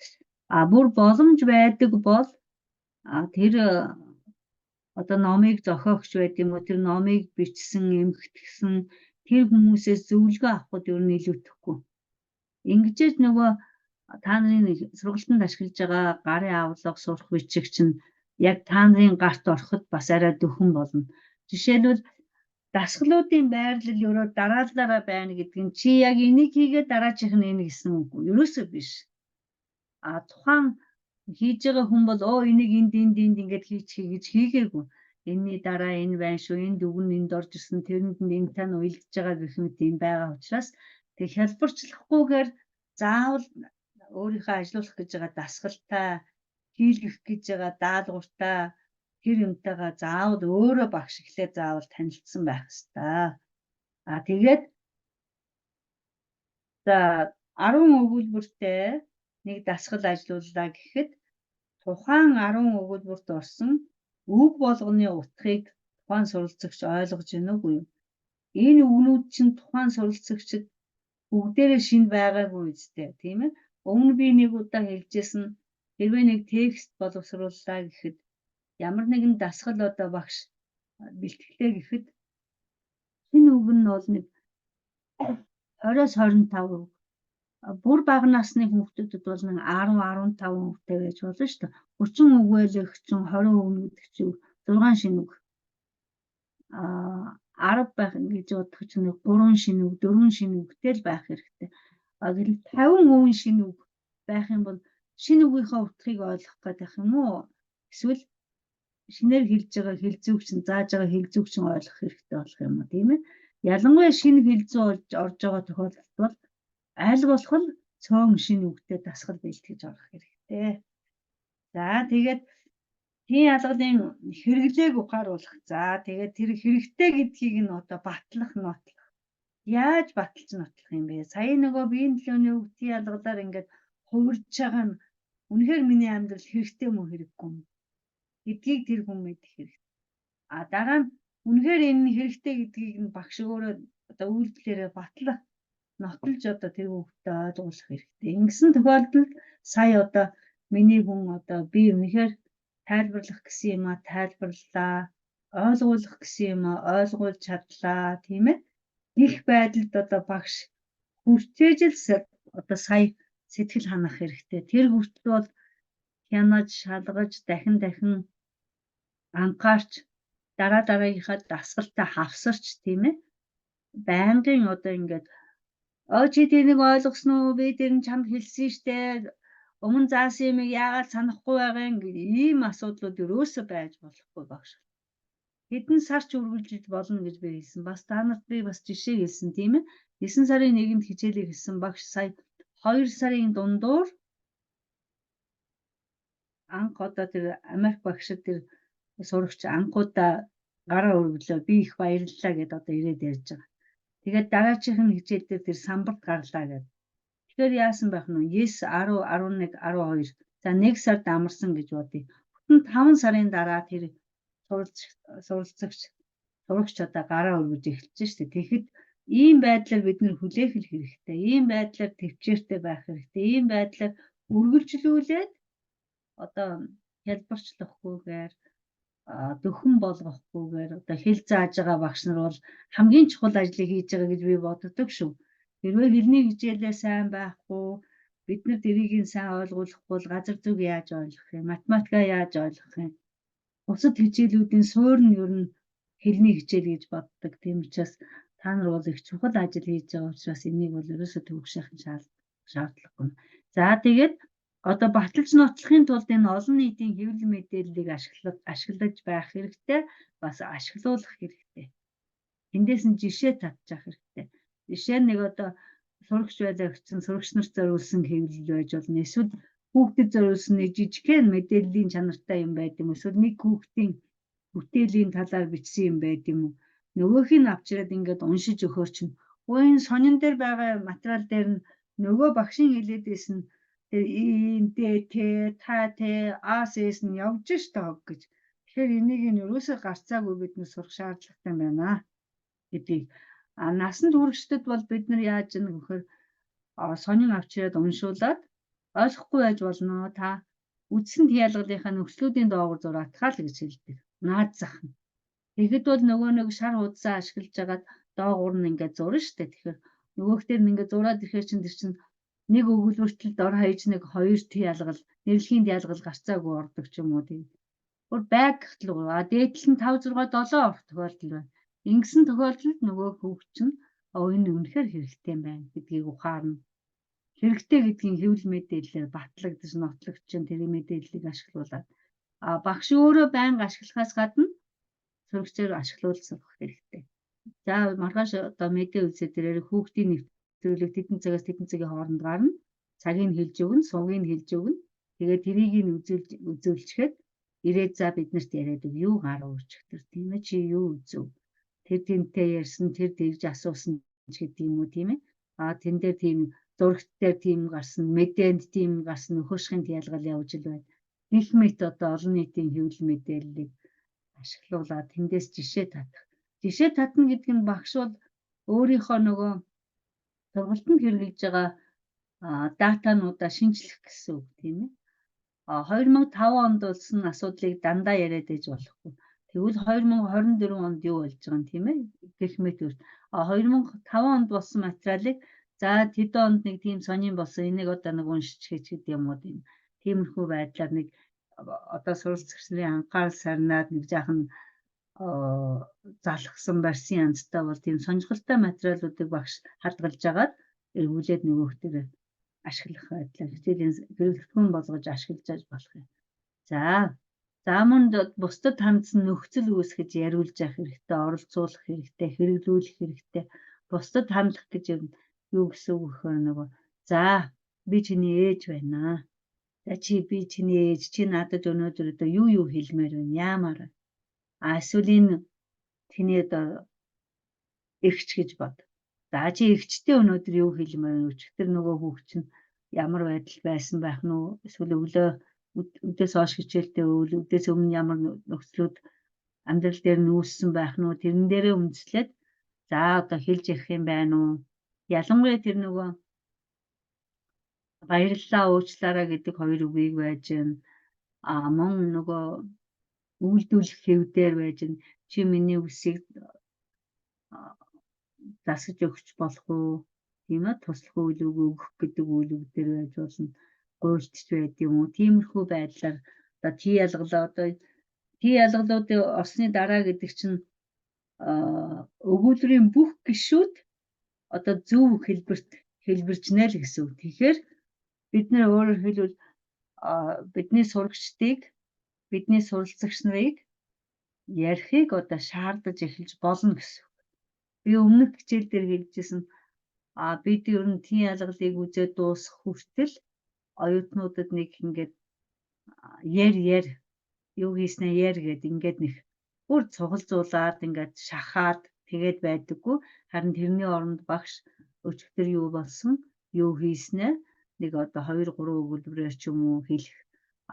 А бүр боломж байдаг бол тэр одоо номыг зохиогч байд юм уу, тэр номыг бичсэн, эмхтгсэн тэр хүмүүсээс зөвлөгөө авахд ер нь илүүтэхгүй. Ингэжээж нөгөө та нарын сургалтанд ашиглаж байгаа гарын авлага, сурах бичиг чинь яг та нарын гарт ороход бас арай дөхөн болно. Жишээлбэл, дасгалуудын байрлал ерөө дараалалаараа байна гэдэг нь чи яг энийг хийгээд дараачих нь энэ гэсэн үг ерөөсөө биш. А тухайн хийж байгаа хүн бол оо энийг энд энд энд ингээд хийчихье гэж хийгээгүй. Энийний дараа энэ байна шүү, энд үг нь энд орж ирсэн, тэрэнд нь энэ тань уялдж байгаа гэх мэт юм байгаа учраас тэг хялбарчлахгүйгээр заавал өөрийнхөө ажилуулах гэж байгаа дасгалтай, хийлгэх гэж байгаа даалгавартай тэр юмтайгаа заавал өөрөө багш эхлээ заавал танилцсан байх ёстой. А тэгээд за 10 өгүүлбэртэй нэг дасгал ажиллууллаа гэхэд тухайн 10 өгүүлбэрт орсон үг болгоны утгыг тухайн суралцагч ойлгож гэнэ үгүй юу? Энэ үгнүүд чинь тухайн суралцагчид бүгдээрээ шинэ байгаагүй үстэй, тийм ээ? Өмнө би нэг удаа хэлжсэн, хэрвээ нэг текст боловсрууллаа гэхэд ямар нэгэн дасгал одоо багш бэлтгэлээ гэхэд шинэ үг нь бол нэг 20-оос 25 үг. Бүр бага насны хүүхдүүдэд бол нэг 10 15 үгтэй байж болно шүү дээ. 30 үг байлах чинь 20 үг гэдэг чинь 6 шинэ үг. А 10 байх гэж бодох чинь 3 шинэ үг, 4 шинэ үгтэй л байх хэрэгтэй. А гэвэл 50% шинэ үг байх юм бол шинэ үгийнхээ утгыг ойлгох гэдэг юм уу? Эсвэл шинээр хэлж байгаа хэлзүүг чинь, зааж байгаа хэлзүүг чинь ойлгох хэрэгтэй болох юм уу, тийм ээ? Ялангуяа шинэ хэлзүү болж орж байгаа тохиолдолд бол аль болох нь цөөн шинэ үгтэй дасгал бэлтгэж орох хэрэгтэй. За тэгээд тийм ялгалын хэрэглээг ухааруулах. За тэгээд тэр хэрэгтэй гэдгийг нь одоо батлах, нотлох. Яаж баталж нотлох юм бэ? Сая нөгөө биеийн төлөөний үг тийм ялгалаар ингээд хувирж байгаа нь үнэхээр миний амьдрал хэрэгтэй мөн хэрэггүй юм гэдгийг тэр хүн мэдэх хэрэгтэй. А дараа нь үнэхээр энэ хэрэгтэй гэдгийг нь багш өөрөө одоо үйлдэлээрээ батлах, нотолж одоо тэр хүүхдэд ойлгуулах хэрэгтэй. Ингэсэн тохиолдолд сая одоо миний хүн одоо би үнэхээр тайлбарлах гэсэн юмаа тайлбарлалаа, ойлгуулах гэсэн юмаа ойлгуулж чадлаа, тийм ээ? Их байдалд одоо багш хүртээж л одоо сая сэтгэл ханах хэрэгтэй. Тэр хүртэл бол хянаж, шалгаж, дахин дахин анхаарч, дараа дараагийнхаа дасгалтай хавсарч, тийм ээ? Байнгын одоо ингээд оо чи тэрнийг ойлгосон уу? Би тэр нь чамд хэлсэн штэ. Өмнө заасан юмыг яагаад санахгүй байгаа юм гэх ийм асуудлууд ерөөсөө байж болохгүй багш. Хэдэн сар ч үргэлжлэж болно гэж би хэлсэн. Бас та нарт би бас жишээ хэлсэн, тийм ээ. 9 сарын 1-нд хичээлийг хэлсэн багш сая 2 сарын дундуур анх одоо тэр Америк багшид тэр сурагч анхудаа гараа өргөлөө, би их баярлалаа гэдээ одоо ирээд ярьж байгаа. Тэгээд дараачих нь хичээл дээр тэр самбарт гарлаа гэдэг. Тэгэхээр яасан байх нь 9, 10, 11, 12. За 1 сард амарсан гэж бодъё. Бүтэн 5 сарын дараа тэр суралцагч сурагч одоо гараа өргөж эхэлж штэ. Тэгэхэд ийм байдлаар бид нэр хүлээх хэрэгтэй. Ийм байдлаар төвчээртэй байх хэрэгтэй. Ийм байдлаар үргэлжлүүлээд одоо хялбарчлахгүйгээр, дөхөн болгохгүйгээр одоо хэл зааж байгаа багш нар бол хамгийн чухал ажлыг хийж байгаа гэж би боддог шүү. Хэрвээ хэлний хичээлээ сайн байхгүй, бид нар тэрийг нь сайн ойлгуулахгүй бол газар зүйг яаж ойлгох юм, математикаа яаж ойлгох юм? Бусад хичээлүүдийн суурь нь ер нь хэлний хичээл гэж боддог. Тийм учраас Та нар бол их чухал ажил хийж байгаа учраас энийг бол ерөөсөө төвөгшөх шаардлагагүй. За тэгээд одоо баталж нотлохын тулд энэ олон нийтийн хэвлэл мэдээллийг ашиглаж байх хэрэгтэй, бас ашиглуулах хэрэгтэй. Эндээс нь жишээ татчих хэрэгтэй. Жишээ нь нэг одоо сурагч байлаа гэсэн сурагч нарт зориулсан хэвлэл байж болно. Эсвэл хүүхдэд зориулсан нэг жижигхэн мэдээллийн чанартай юм байд юм. Эсвэл нэг хүүхдийн бүтээлийн талаар бичсэн юм байд юм уу? Нөгөөх нь авчираад ингээд уншиж өгөхөр чинь өө энэ сонин дээр байгаа материал дээр нь нөгөө багшийн хэлээд байсан тэр ийм Д Т та Т А С С нь явж штэ гэж. Тэгэхээр энийг нь ерөөсөө гарцаагүй бид нар сурах шаардлагатай байна гэдгийг. А насанд хүрэгчдэд бол бид нар яаж яах гэхээр сонин авчираад уншуулад ойлгохгүй байж болно. Та үдсэн ялгалынхаа нөхцлүүдийн доогуур зураатгаа л гэж хэлдэг. Наад зах нь. Тэгэхэд бол нөгөө нэг шар хуудасаа ашиглаж хагаад доогуур нь ингээд зурна штэ. Тэгэхээр нөгөөх дээр нь ингээд зураад ирэхээр чинь тэр чинь нэг өгүүлбэртэл дор хаяж нэг хоёр т ялгал, нэрлэхийн ялгал гарцаагүй ордог ч юм уу тийм. Бүр байг гэтэл а дээдл нь 5 6 7 орох тохиолдол байна. Ингэсэн тохиолдолд нөгөө хүүхд чинь энэ үнэхээр хэрэгтэй юм байна гэдгийг ухаарна. Хэрэгтэй гэдгийн хэвлэл мэдээлэлээр батлагдаж нотлогдож чинь тэр мэдээллийг ашиглуулад а багш өөрөө байнга ашиглахаас гадна сурагчаар ашиглуул сурах хэрэгтэй. За маргааш одоо мэдээ үзээ дээрээ хүүхдийн нэвтрүүлэг тэдэн цагаас тэдэн цагийн хооронд гарна. Цагийг хэлж өгнө, сувгийг хэлж өгнө. Тэгээд тэрийг нь үзүүлчихэд ирээд за биднэрт яриад өг юу гарав өчигдөр тийм ээ чи юу үзв? Тэр тэнтэй ярьсан, тэр тэгж асуусан ч гэдэг юм уу тийм ээ. А тэн дээр тийм зурагт дээр тийм гарсан, мэдээнд тийм гарсан, нөхөршхийн ялгал явж л байна. Гэх мэт одоо олон нийтийн хэвлэл мэдээллийг ашиглуулад тэндээс жишээ татах. Жишээ татна гэдэг нь багш бол өөрийнхөө нөгөө сургалтанд хэрэглэж байгаа датануудаа шинжлэх гэсэн үг тийм ээ. 2005 онд болсон асуудлыг дандаа яриад байж болохгүй. Тэгвэл 2024 онд юу болж байгаа юм тийм ээ? Гэх мэт. 2005 онд болсон материалыг за тэдэн онд нэг тийм сонин болсон энийг одоо нэг уншиж гэдэг юм уу тийм. Тиймэрхүү байдлаар нэг одоо суралцагч нарын анхаарал сарнаад нэг жаахан залхсан барьсан янзтай бол тийм сонирхолтой материалуудыг багш хадгалж агаад эргүүлээд нөгөөх дээр ашиглах байдлаар хичээлийн хэрэглэхүүн болгож ашиглаж болох юм. За за мөн бусдад хандсан нөхцөл үүсгэж яриулж явах хэрэгтэй, оролцуулах хэрэгтэй, хэрэглүүлэх хэрэгтэй. Бусдад хандах гэж юу гэсэн үг гэхээр нөгөө за би чиний ээж байна. За чи би чиний ээж, чи надад өнөөдөр одоо юу юу хэлмээр байна, яамаар байна? А эсвэл энэ чиний одоо эгч гэж бод. За чи эгчтэй өнөөдөр юу хэлмээр байна? Өчигдөр нөгөө хүүхд чинь ямар байдал байсан байх нь уу? Эсвэл өглөө өдөөс хойш хичээлдээ өвөл өдөөс өмнө ямар нөхцлүүд амьдрал дээр нүүссэн байх нь уу? Тэрэн дээрээ үндэслээд за одоо хэлж ярих юм байна уу? Ялангуяа тэр нөгөө баярлалаа уучлаарай гэдэг хоёр үгийг байж гэн. А мөн нөгөө үйлдвэрлэх хэв дээр байж гэн. Чи миний үсийг засаж өгч болох уу? Тийм ээ, туслах үйл үг өгөх гэдэг үйл үг дээр байж болно. Гуйлтч байд юм уу? Тиймэрхүү байдлаар одоо тий ялгалаа одоо тий ялгалуудын орсны дараа гэдэг чинь өгүүлбэрийн бүх гишүүд одоо зөв хэлбэрт хэлбэржнэ л гэсэн үг. Тэгэхээр бид нэр өөрөөр хэлбэл бидний сурагчдыг, бидний суралцагч нарыг ярихыг одоо шаардаж эхэлж болно гэсэн үг. Би өмнөх хичээл дээр хэлжсэн бид ер нь тийм ялгалыг үзээд дуусах хүртэл оюутнуудад нэг ингээд яр яр юу хийснээ яр гэд ингээд нэг бүр цугалзуулаад ингээд шахаад тэгээд байдаггүй. Харин тэрний оронд багш өчигдөр юу болсон, юу хийснээ нэг одоо 2 3 өгүүлбэрээр ч юм уу хэлэх.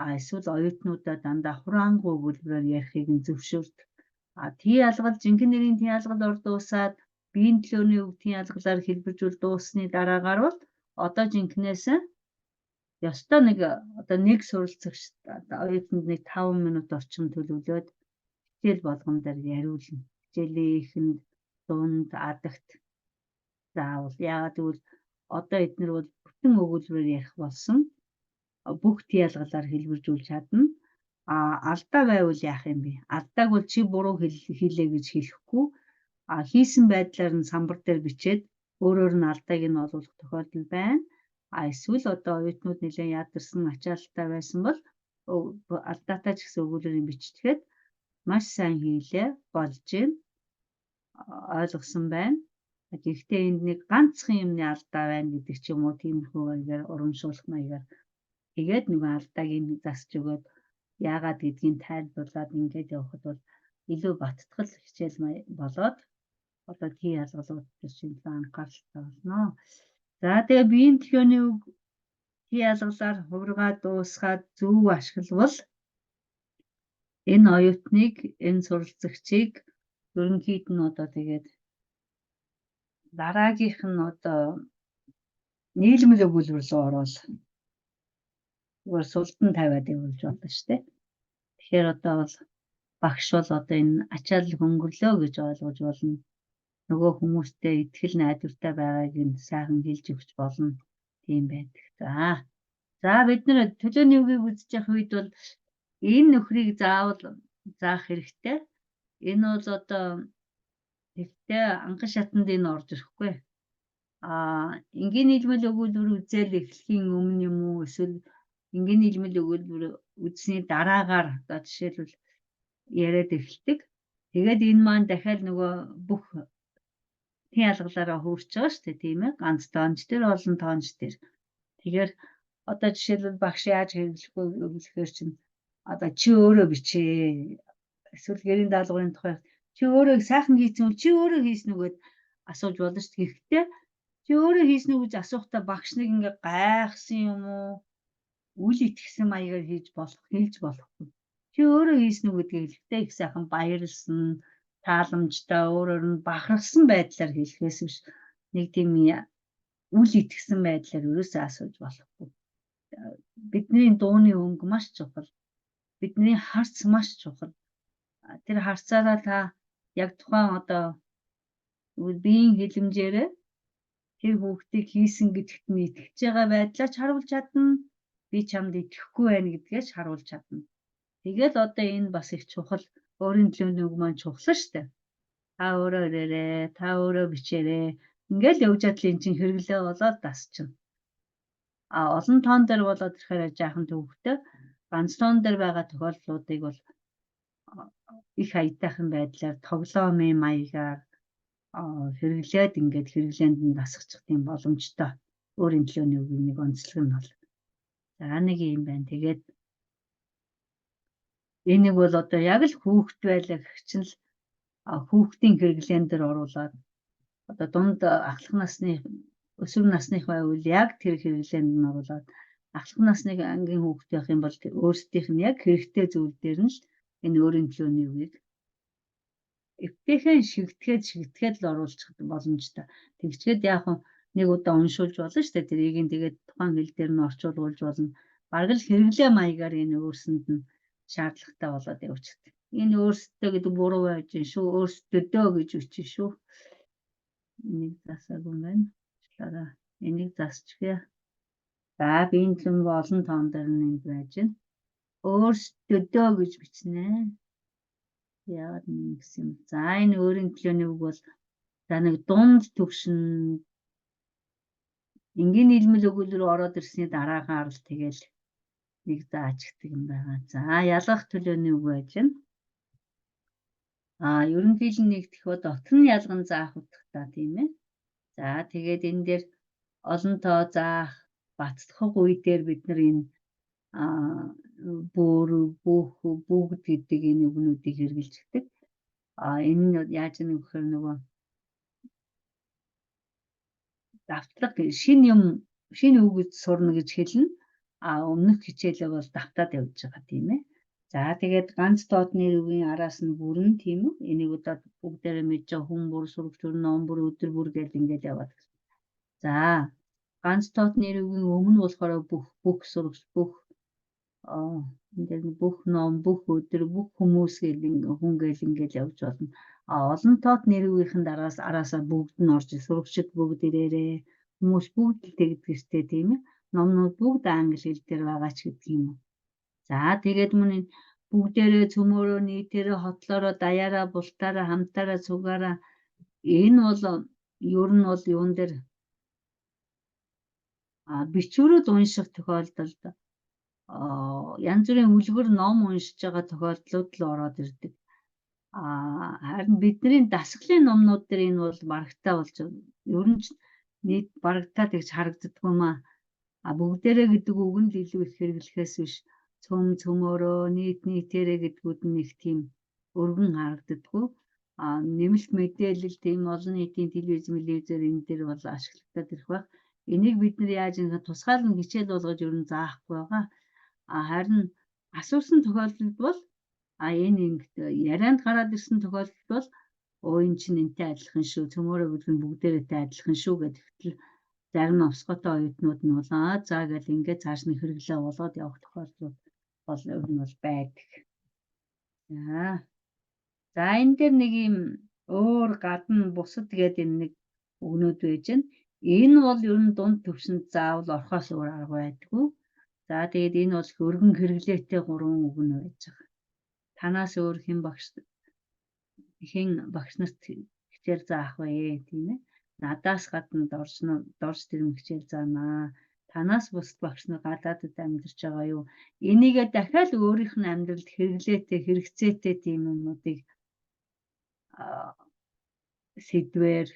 А эсвэл оюутнуудаа дандаа хураангуй өгүүлбэрээр ярихыг нь зөвшөөрдөг. А тий ялгал жинхэнэ нэрийн тий ялгал ор дуусаад биеийн төлөөний үг тий ялгалаар хэлбэржүүл дууссаны дараагаар бол одоо жинхнээс ёстой нэг одоо нэг суралцагч оюутанд нэг 5 минут орчим төлөвлөөд хичээл болгон дээр яриулна. Хичээлийн эхэнд, дунд, адагт заавал. Яагаад гэвэл одоо эднэр бол бүтэн өгүүлбэрээр ярих болсон. Бүх тий ялгалаар хэлбэржүүлж чадна. А алдаа байвал яах юм бэ? Алдааг бол чи буруу хэлээ гэж хэлэхгүй. Хийсэн байдлаар нь самбар дээр бичээд өөрөөр нь алдааг нь олуулах тохиолдол байна. Эсвэл одоо оюутнууд нэлээд ядарсан, ачаалттай байсан бол алдаатай ч гэсэн өгүүлбэрийг биччихэд маш сайн хийлээ, болж байна, ойлгосон байна. Гэхдээ энд нэг ганцхан юмны алдаа байна гэдэг ч юм уу, тиймэрхүү маягаар урамшуулах маягаар тэгээд нөгөө алдааг нь засч өгөөд яагаад гэдгийг тайлбарлаад ингээд явхад бол илүү баттгал хичээл болоод одоо тий ялгалууд төр чинь илүү анхааралтай болно. За, тэгээ биеийн төлөөний үг тий ялгалаар хувиргаа дуусгаад зөв ашиглавал энэ оюутныг, энэ суралцагчийг ерөнхийд нь одоо тэгээд дараагийнх нь одоо нийлмэл өгүүлбэр рүү орвол зүгээр сулдан тавиад явуулж болно шүү дээ. Тэгэхээр одоо бол багш бол одоо энэ ачаал хөнгөрлөө гэж ойлгож болно. Нөгөө хүмүүстэй итгэл найдвартай байгааг нь сайхан хэлж өгч болно. Тийм байдаг. За, бид нар төлөөний үгийг үзэж явах үед бол энэ нөхрийг заавал заах хэрэгтэй. Энэ бол одоо тэгтээ анхан шатанд энэ орж ирэхгүй. Энгийн нийлмэл өгүүлбэр үзэл эхлэхийн өмнө юм уу, эсвэл энгийн нийлмэл өгүүлбэр үзсний дараагаар одоо жишээлбэл яриад эхэлдэг. Тэгээд энэ маань дахиад нөгөө бүх тий ялгалаараа хөрч байгаа шүү дээ, тийм ээ. Ганц тоонч дээр, олон тоонч дээр. Тэгэхээр одоо жишээлбэл багш яаж хэрэглэх вэ гэхээр чинь одоо чи өөрөө бичээ. Эсвэл гэрийн даалгаврын тухай чи өөрөө сайхан хийсэн үү? Чи өөрөө хийсэн үү гэд асууж болно шүү дээ. Гэхдээ чи өөрөө хийсэн үү гэж асуухтаа багш нэг ингээ гайхсан юм уу? Үл итгэсэн маягаар хийж болох, хэлж болохгүй. Чи өөрөө хийсэн үү гэдгийг хэлэхдээ их сайхан баярлсан, тааламжтай, өөрөөр нь бахархсан байдлаар хэлэхээс биш нэг тийм үл итгэсэн байдлаар ерөөсөө асууж болохгүй. Бидний дууны өнгө маш чухал. Бидний харц маш чухал. Тэр харцаараа та яг тухайн одоо биеийн хэлэмжээрээ тэр хүүхдийг хийсэн гэдэгт нь итгэж байгаа байдлаа ч харуулж чадна. Би чамд итгэхгүй байна гэдгээ ч харуулж чадна. Тэгэл одоо энэ бас их чухал, өөрийн төлөөний үг маань чухал шүү дээ. Та өөрөө ирээрээ, та өөрөө бичээрэй. Ингээл явж чадлын эн чинь хэрэглээ болоод дасчихна. Олон тоон дээр болоод ирэхээр жаахан төвөгтэй. Ганц тоон дээр байгаа тохиолдлуудыг бол их аятайхан байдлаар тоглоомын маягаар хэрэглээд ингээд хэрэглээнд нь дасгачих тийм боломжтой. Өөрийн төлөөний үгийн нэг онцлог нь бол. За, нэг юм байна. Тэгээд энийг бол одоо яг л хүүхэд байлаа гэх чинь л хүүхдийн хэрэглээн дээр оруулаад одоо дунд ахлах насны, өсвөр насных байвал яг тэр хэрэглээнд нь оруулаад, ахлах насны ангийн хүүхэд байх юм бол өөрсдийнх нь яг хэрэгтэй зүйл дээр нь л энэ өөрийн төлөөний үгийг эвтэйхэн шигтгээд шигтгээд л оруулчих боломжтой. Тэгчгээд яг нэг удаа уншуулж болно шүү дээ. Тэрийг нь тэгээд тухайн хэл дээр нь орчуулгуулж болно. Бараг л хэрэглээ маягаар энэ өөрсөнд нь шаардлагатай болоод явчихдаг. Энэ өөрсдөө гэдэг буруу байж гин шүү. Өөрсдөө гэж үчи шүү. Энийг засаагүй юм байна. Уучлаарай. Энийг засчихъя. За, би энэ лүнг олон тоон дээр нь энд байж байна. Өөрсдөө гэж бичнэ. Яагаад нэг гэсэн юм. За, энэ өөрийн төлөөний үг бол за нэг дунд төвшин энгийн нийлмэл өгүүлбэр ороод ирсний дараагаар л тэгэл нэг заачдаг юм байгаа. За, ялгах төлөөний үг байж байна. Ерөнхийлөн нэгтгэх бол дотн ялган заах утгатай, тийм ээ. За, тэгээд энэ дээр олон тоо заах батлах үе дээр бид нар энэ бүр, бүх, бүгд гэдэг энэ үгнүүдийг хэрэглэдэг. Энэ нь яаж нэг гэхээр нөгөө давтлага шинэ юм, шинэ үг сурна гэж хэлнэ. Өмнөх хичээлээ бол давтаад явж байгаа, тийм ээ. За, тэгээд ганц тоод нэр үгийн араас нь бүрэн, тийм үү? Энийг одоо бүгдээрээ мэдж байгаа: хүн бүр, сурагч бүр, ном бүр, өдөр бүр гэл ингээл яваад. За, ганц тоод нэр үгийн өмнө болохоор бүх, бүх сурагч, бүх энэ дээр бүх ном, бүх өдөр, бүх хүмүүс гэл хүн гэл ингээл явж болно. Олон тоот нэр үгийнхэн дараас араасаа бүгд нь орж, сурагчид бүгд ирээрээ, хүмүүс бүгд л тэгдэг штэ, тийм ээ. Номнууд бүгд англи хэл дээр байгаа ч гэдэг юм уу. За, тэгээд мөн энэ бүгдээрээ, цөмөөрөө, нийтээрээ, хотлоороо, даяараа, бултаараа, хамтаараа, цугаараа Энэ бол ер нь бол юун дээр бичвэрүүд унших тохиолдолд янз бүрийн үлгэр ном уншиж байгаа тохиолдлууд л ороод ирдэг. Харин бидний дасгалын номнууд дээр энэ бол барагтаа болж ер нь нийт барагтаа тэгж харагддаггүй маа. Бүгдээрээ гэдэг үг нь л илүү их хэрэглэхээс биш цөм цөмөөрөө, нийт нийтээрээ гэдгүүд нь их тийм өргөн харагддаггүй. Нэмэлт мэдээлэл тийм олон нийтийн телевиз мэлевизээр энэ дээр бол ашиглагдаад ирэх байх. Энийг бид нар яаж ингэ тусгаалan хичээл болгож ер нь заахгүй байгаа. Харин асуусан тохиолдолд бол энэ ингэт ярианд гараад ирсэн тохиолдолд бол өө энэ чинь энтэй адилхан шүү, цөмөөрөө гэдэг нь бүгдээрээ адилхан шүү гэдэгтэл зарим овсготой оюутнууд нь бол за гэл ингээд цааш нь хэрэглээ болоод явах тохиолдлууд бол ер нь бол байдаг. За энэ дээр нэг юм өөр гадна бусад гэдэг энэ нэг үгнүүд байж байна. Энэ бол ер нь дунд төвшөнд заавал орохоос өөр арга байдаггүй. За тэгээд энэ бол өргөн хэрэглээтэй гурван үг нь байж байгаа. Танаас өөр хэн багш нарт хичээл заах вэ, тийм ээ? Надаас гадна дорж тэрм хичээл заанаа. Танаас бусад багш нар гадаадд амьдарч байгаа юу? Энийгээ дахиад өөрийнх нь амьдралд хэрэглээтэй, хэрэгцээтэй тийм юмнуудыг сэдвээр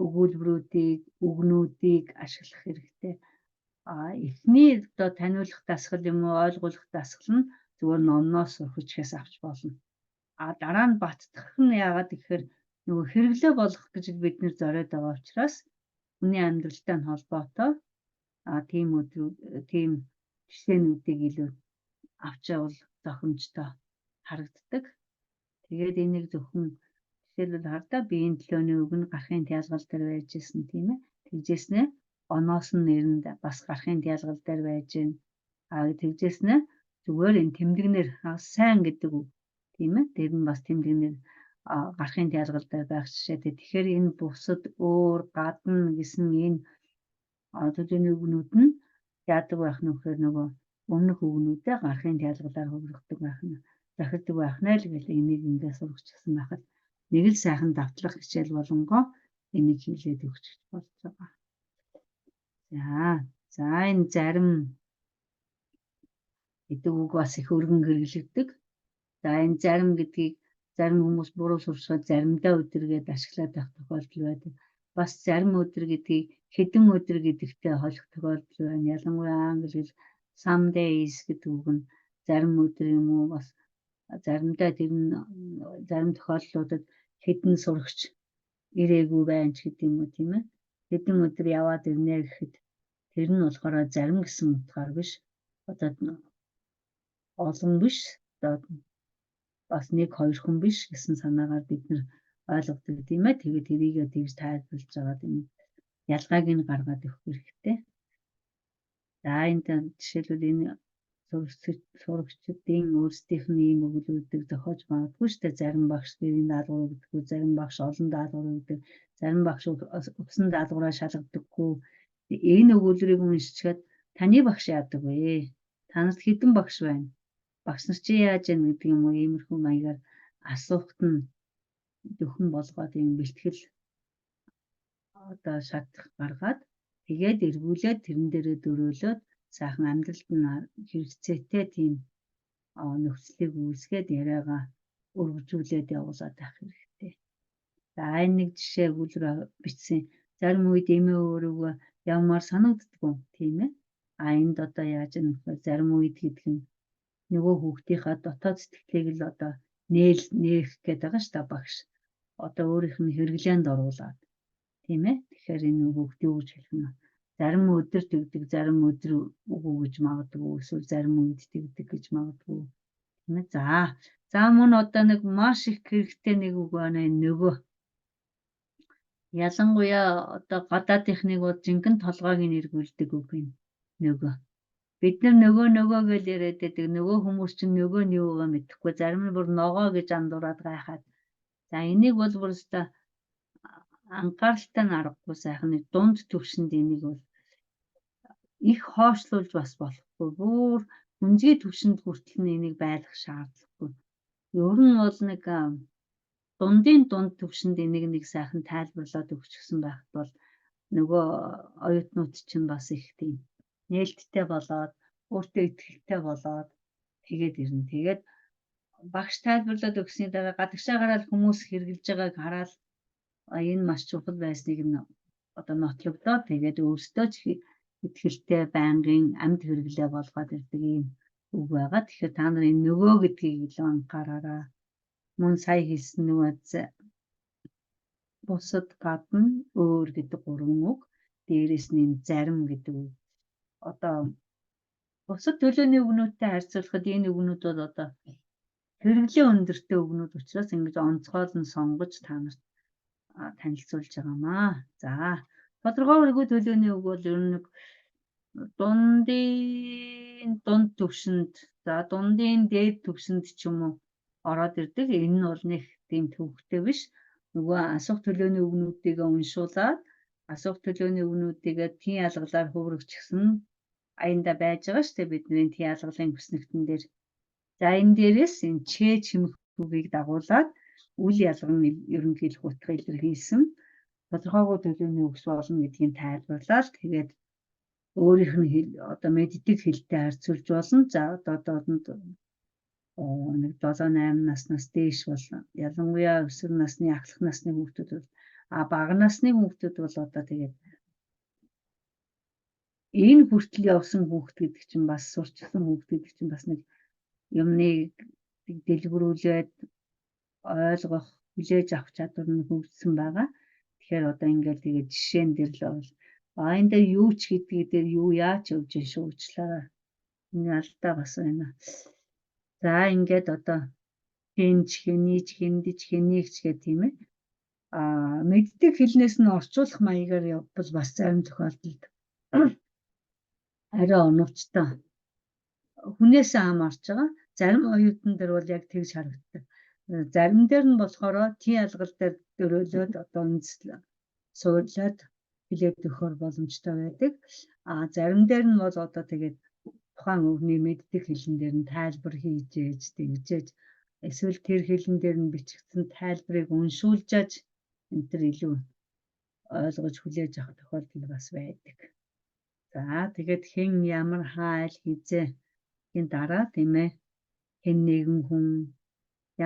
өгүүлбэрүүдийг, үгнүүдийг ашиглах хэрэгтэй. Эхний одоо таниулах дасгал юм уу, ойлгуулах дасгал нь зүгээр номноос хүчгээс авч болно. Дараа нь баттгах нь яагаад гэхээр нөгөө хэрэглээ болгох гэж бид нэр зориод байгаа учраас хүний амьдралтай нь холбоотой тийм өдрүүд, тийм жишээнүүдийг илүү авч явал зохимжтой харагддаг. Тэгээд энийг зөвхөн жишээлбэл хардаа биеийн төлөөний үг нь гарахын тялгал дээр байж исэн, тийм ээ. Тэгжээснэ оноос нь нэрэнд бас гарахын тялгал дээр байж гин. Тэгжээснэ зүгээр энэ тэмдэгнэр сайн гэдэг үг, тийм ээ. Тэр нь бас тэмдэгнэр гарахын тялгал дээр байх жишээтэй. Тэгэхээр энэ бусад өөр гадна гэсэн энэ төлөөний үгнүүд нь яадаг байх нь вэхээр нөгөө өмнөх үгнүүдээ гарахын тялгалаар хөврөгдөг байх нь захирдаг байх нэ л гэл энийг индээс сургачсан байхад нэг л сайхан давтлах хичээл болонгоо энийг хийлээд өгч болж байгаа. За энэ зарим гэдэг үг бас их өргөн хэрэглэгдэг. За энэ зарим гэдгийг зарим хүмүүс буруу сурчаад заримдаа өдөр гэдээ ашиглаад байх тохиолдол байдаг. Бас зарим өдөр гэдгийг хэдэн өдөр гэдэгтэй холих тохиолдол байна. Ялангуяа англи хэл some days гэдэг үг нь зарим өдөр юм уу, бас заримдаа тэр нь зарим тохиолдлуудад хэдэн сурагч ирээгүй байна ч гэдэг юм уу, тийм ээ. Хэдэн өдөр яваад ирнэ гэхэд тэр нь болохоор зарим гэсэн утгаар биш. Одоо олон биш. Одоо бас нэг хоёр хүн биш гэсэн санаагаар бид нар ойлгодог, тийм ээ. Тэгээд тэрийгээ тэгж тайлбарлаж байгаа юм. Ялгааг нь гаргаад өгөх хэрэгтэй. За энэ жишээлбэл энэ сурагчдын өөрсдийнх нь ийм өгүүлбэрүүдийг зохиож магадгүй шүү дээ. Зарим багш нэрийн даалгавар өгдөггүй, зарим багш олон даалгавар өгдөг, зарим багш өгсөн даалгавраа шалгадаггүй. Энэ өгүүлбэрийг уншичаад таны багш яадаг вэ? Та нарт хэдэн багш байна? Багш нар чи яаж яана гэдэг юм уу, иймэрхүү маягаар асуухт нь дөхөн болгоод ийм бэлтгэл одоо шат гаргаад тэгээд эргүүлээд тэрэн дээрээ дөрөөлөөд сайхан амьдралд нь хэрэгцээтэй тийм нөхцөлийг үүсгээд яриагаа өргөжүүлээд явуулаад байх хэрэгтэй. За энэ нэг жишээ өгүүлбэр бичсэн. Зарим үед эмээ өөрийгөө явмаар санагддаггүй, тийм ээ. Энд одоо яаж юм бэ? Зарим үед гэдэг нь нөгөө хүүхдийнхаа дотоод сэтгэлийг л одоо нээх гээд байгаа шүү дээ багш. Одоо өөрийнх нь хэрэглээнд оруулаад, тийм ээ. Тэгэхээр энэ хүүхд юу гэж хэлэх нь зарим өдөр тэгдэг, зарим өдөр үгүй гэж магадгүй, эсвэл зарим үед тэгдэг гэж магадгүй. Тийм ээ. За мөн одоо нэг маш их хэрэгтэй нэг үг байна, энэ нөгөө. Ялангуяа одоо гадаадынхныг бол жинхэнэ толгойг нь эргүүлдэг үг юм. Нөгөө. Бид нар нөгөө нөгөө гэж яриад байдаг. Нөгөө хүмүүс чинь нөгөө нь юугаа мэдэхгүй. Зарим нь бүр ногоо гэж андуураад гайхаад. За энийг бол бүр өстой анхааралтай нь аргагүй сайхан нэг дунд төвшөнд энийг бол их хоошлуулж бас болохгүй. Бүр гүнзгий төвшөнд хүртэл нь энийг байлгах шаардлагагүй. Ер нь бол нэг Дундын дунд төвшөнд энийг нэг сайхан тайлбарлаад өгчихсөн байхад бол нөгөө оюутнууд чинь бас их тийм нээлттэй болоод, өөртөө итгэлтэй болоод тэгээд ирнэ. Тэгээд багш тайлбарлаад өгсөний дараа гадагшаа гараад хүмүүс хэрэглэж байгааг хараад энэ маш чухал байсныг нь одоо нотлогдоод, тэгээд өөрсдөө ч итгэлтэй байнгын амьд хэрэглээ болгоод ирдэг ийм үг байгаа. Тэгэхээр та нар энэ нөгөө гэдгийг илүү анхаараарай. Мөн сая хэлсэн нөгөө бусад, гадна, өөр гэдэг гурван үг. Дээрээс нь энэ зарим гэдэг үг. Одоо бусад төлөөний үгнүүдтэй харьцуулахад энэ үгнүүд бол одоо хэрэглээ өндөртэй үгнүүд учраас ингэж онцгойлон сонгож та нарт танилцуулж байгаамаа. За, тодорхойгүй төлөөний үг бол ер нь нэг дундын дунд төвшөнд, за, дундын дээд төвшөнд ч юм уу ороод ирдэг. Энэ нь бол нэг тийм төвөгтэй биш. Нөгөө асуух төлөөний үгнүүдийг уншуулад, асуух төлөөний үгнүүдийг тийм ялгалаар хувиргачихсан аянда байж байгаа шүү дээ, бидний тийм ялгалын хүснэгтэн дээр. За, энэ дээрээс энэ ч чимэх үгийг дагуулад үл ялган ерөнхийлөх утга илэрхийлсэн тодорхойгүй төлөөний үгс болно гэдгийг тайлбарлаад, тэгээд өөрийнх нь хэл, одоо мэддэг хэлтэй харьцуулж болно. За, одоо доонд нэг 7 8 наснаас дээш бол, ялангуяа өсвөр насны, ахлах насны хүүхдүүд бол, бага насны хүүхдүүд бол одоо тэгээд энэ хүртэл явсан хүүхд гэдэг чинь бас, сурчсан хүүхд гэдэг чинь бас нэг юмныг дэлгэрүүлээд ойлгох, хүлээж авах чадвар нь хөгжсөн байгаа. Тэгэхээр одоо ингээл тэгээд жишээн дээр л бол энэ дээр юу ч гэдгийг дээр юу яаж явж ин шүү, уучлаарай. Энэ алдаа бас байна. За, ингээд одоо хинч, хэнийч, хэндэж, хэнийгч гэх тийм ээ. Мэддэг хэлнээс нь орчуулах маягаар явбал бас зарим тохиолдолд арай оновчтой. Хүнээс хамаарч байгаа. Зарим оюутан дээр бол яг тэгж харагддаг. Зарим дээр нь болохоор тийм ялгал дээр дөрөөлөөд одоо үндэслэл суурлаад хэлээд өгөхөр боломжтой байдаг. Зарим дээр нь бол одоо тэгээд тухайн өвний мэддэг хэлэн дээр нь тайлбар хийж ээж тэгжээж, эсвэл тэр хэлэн дээр нь бичигдсэн тайлбарыг уншуулжээж энэ төр илүү ойлгож хүлээж авах тохиолдол бас байдаг. За, тэгээд хэн, ямар, хаа, аль, хэзээ энэ дараа, тийм ээ, хэн нэгэн хүн,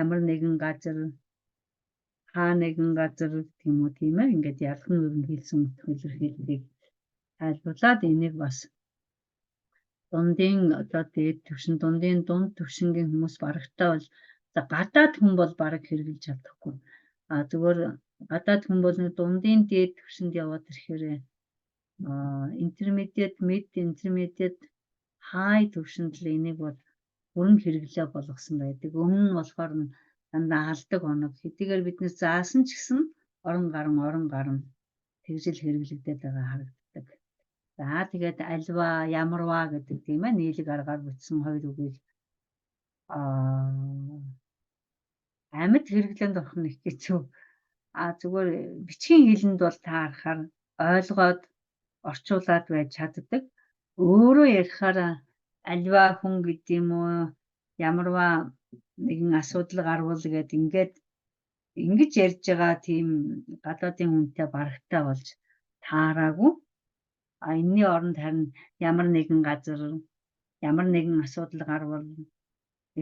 ямар нэгэн газар, хаа нэгэн газар тийм үү, тийм ээ, ингээд ялган өрнө хэлсэн утга илэрхийллийг тайлбарлаад, энийг бас дундын одоо дээд түвшин, дундын дунд түвшингийн хүмүүс барагтаа бол, за, гадаад хүн бол бараг хэрэглэж чадахгүй. Зүгээр гадаад хүн бол нэг дундын дээд түвшинд яваад ирэхээр intermediate, mid, intermediate, high түвшинд л энийг бол бүрэн хэрэглээ болгосон байдаг. Өмнө нь болохоор нь дандаа алдаг оног. Хэдийгээр биднес заасан ч гэсэн орон гарan, орон гарan тэгжил хэрэглэгдээд байгаа харагддаг. За, тэгээд альва, ямарва гэдэг, тийм ээ, нийлэг аргаар бичсэн хоёр үгийг амьд хэрэглээнд орох нь их хэцүү. Зүгээр бичгийн хэлэнд бол таарахаар ойлгоод орчуулад байж чаддаг. Өөрөө ярихаар альва хүн гэдэг юм уу, ямарваа нэгэн асуудал гарвал гээд ингээд ингэж ярьж байгаа тийм гадаадын хүнтэй барагтай болж таараагүй. Энэний оронд харин ямар нэгэн газар, ямар нэгэн асуудал гарвал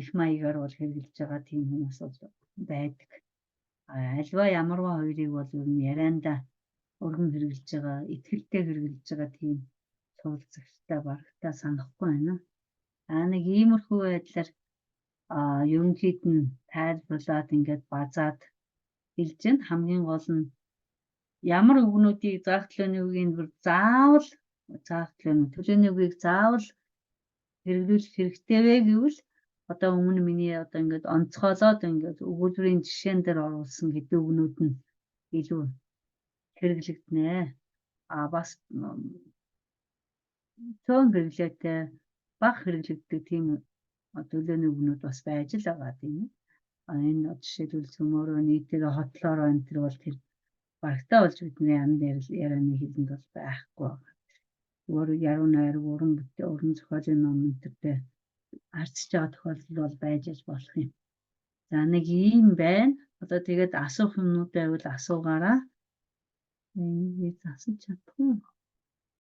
их маягаар бол хэрэглэж байгаа тийм хүмүүс бол байдаг. Альва, ямарваа хоёрыг бол ер нь ярианда өргөн хэрэглэж байгаа, итгэлтэй хэрэглэж байгаа тийм суралцагчтай барагтаа санахгүй байна. Нэг иймэрхүү байдлаар ерөнхийд нь тайлбарлаад, ингээд базаад хэлж байна. Хамгийн гол нь ямар үгнүүдийг заах төлөөний үгийг бүр заавал, заах төлөөний үгийг заавал хэрэглүүлэх хэрэгтэй вэ гэвэл одоо өмнө миний одоо ингээд онцгойлоод ингээд өгүүлбэрийн жишээн дээр оруулсан гэдэг үгнүүд нь илүү хэрэглэгдэнэ. Бас цөөн хэрэглээтэй, бага хэрэглэгддэг тийм төлөөний үгнүүд бас байж л байгаа, тийм ээ. Энэ жишээлбэл цөмөөрөө, нийтээр, хотлоороо энэ төр бол тэр барагтаа болж бидний амьд ярианы хэлэнд бол байхгүй байгаа. Зүгээр яруу найраг, уран бүтээл, уран зохиолын ном энэ төртэй харьцаж байгаа тохиолдол бол байж аж болох юм. За, нэг ийм байна. Одоо тэгээд асуух юмнууд байвал асуугаарай. Энийг засаж чадах уу?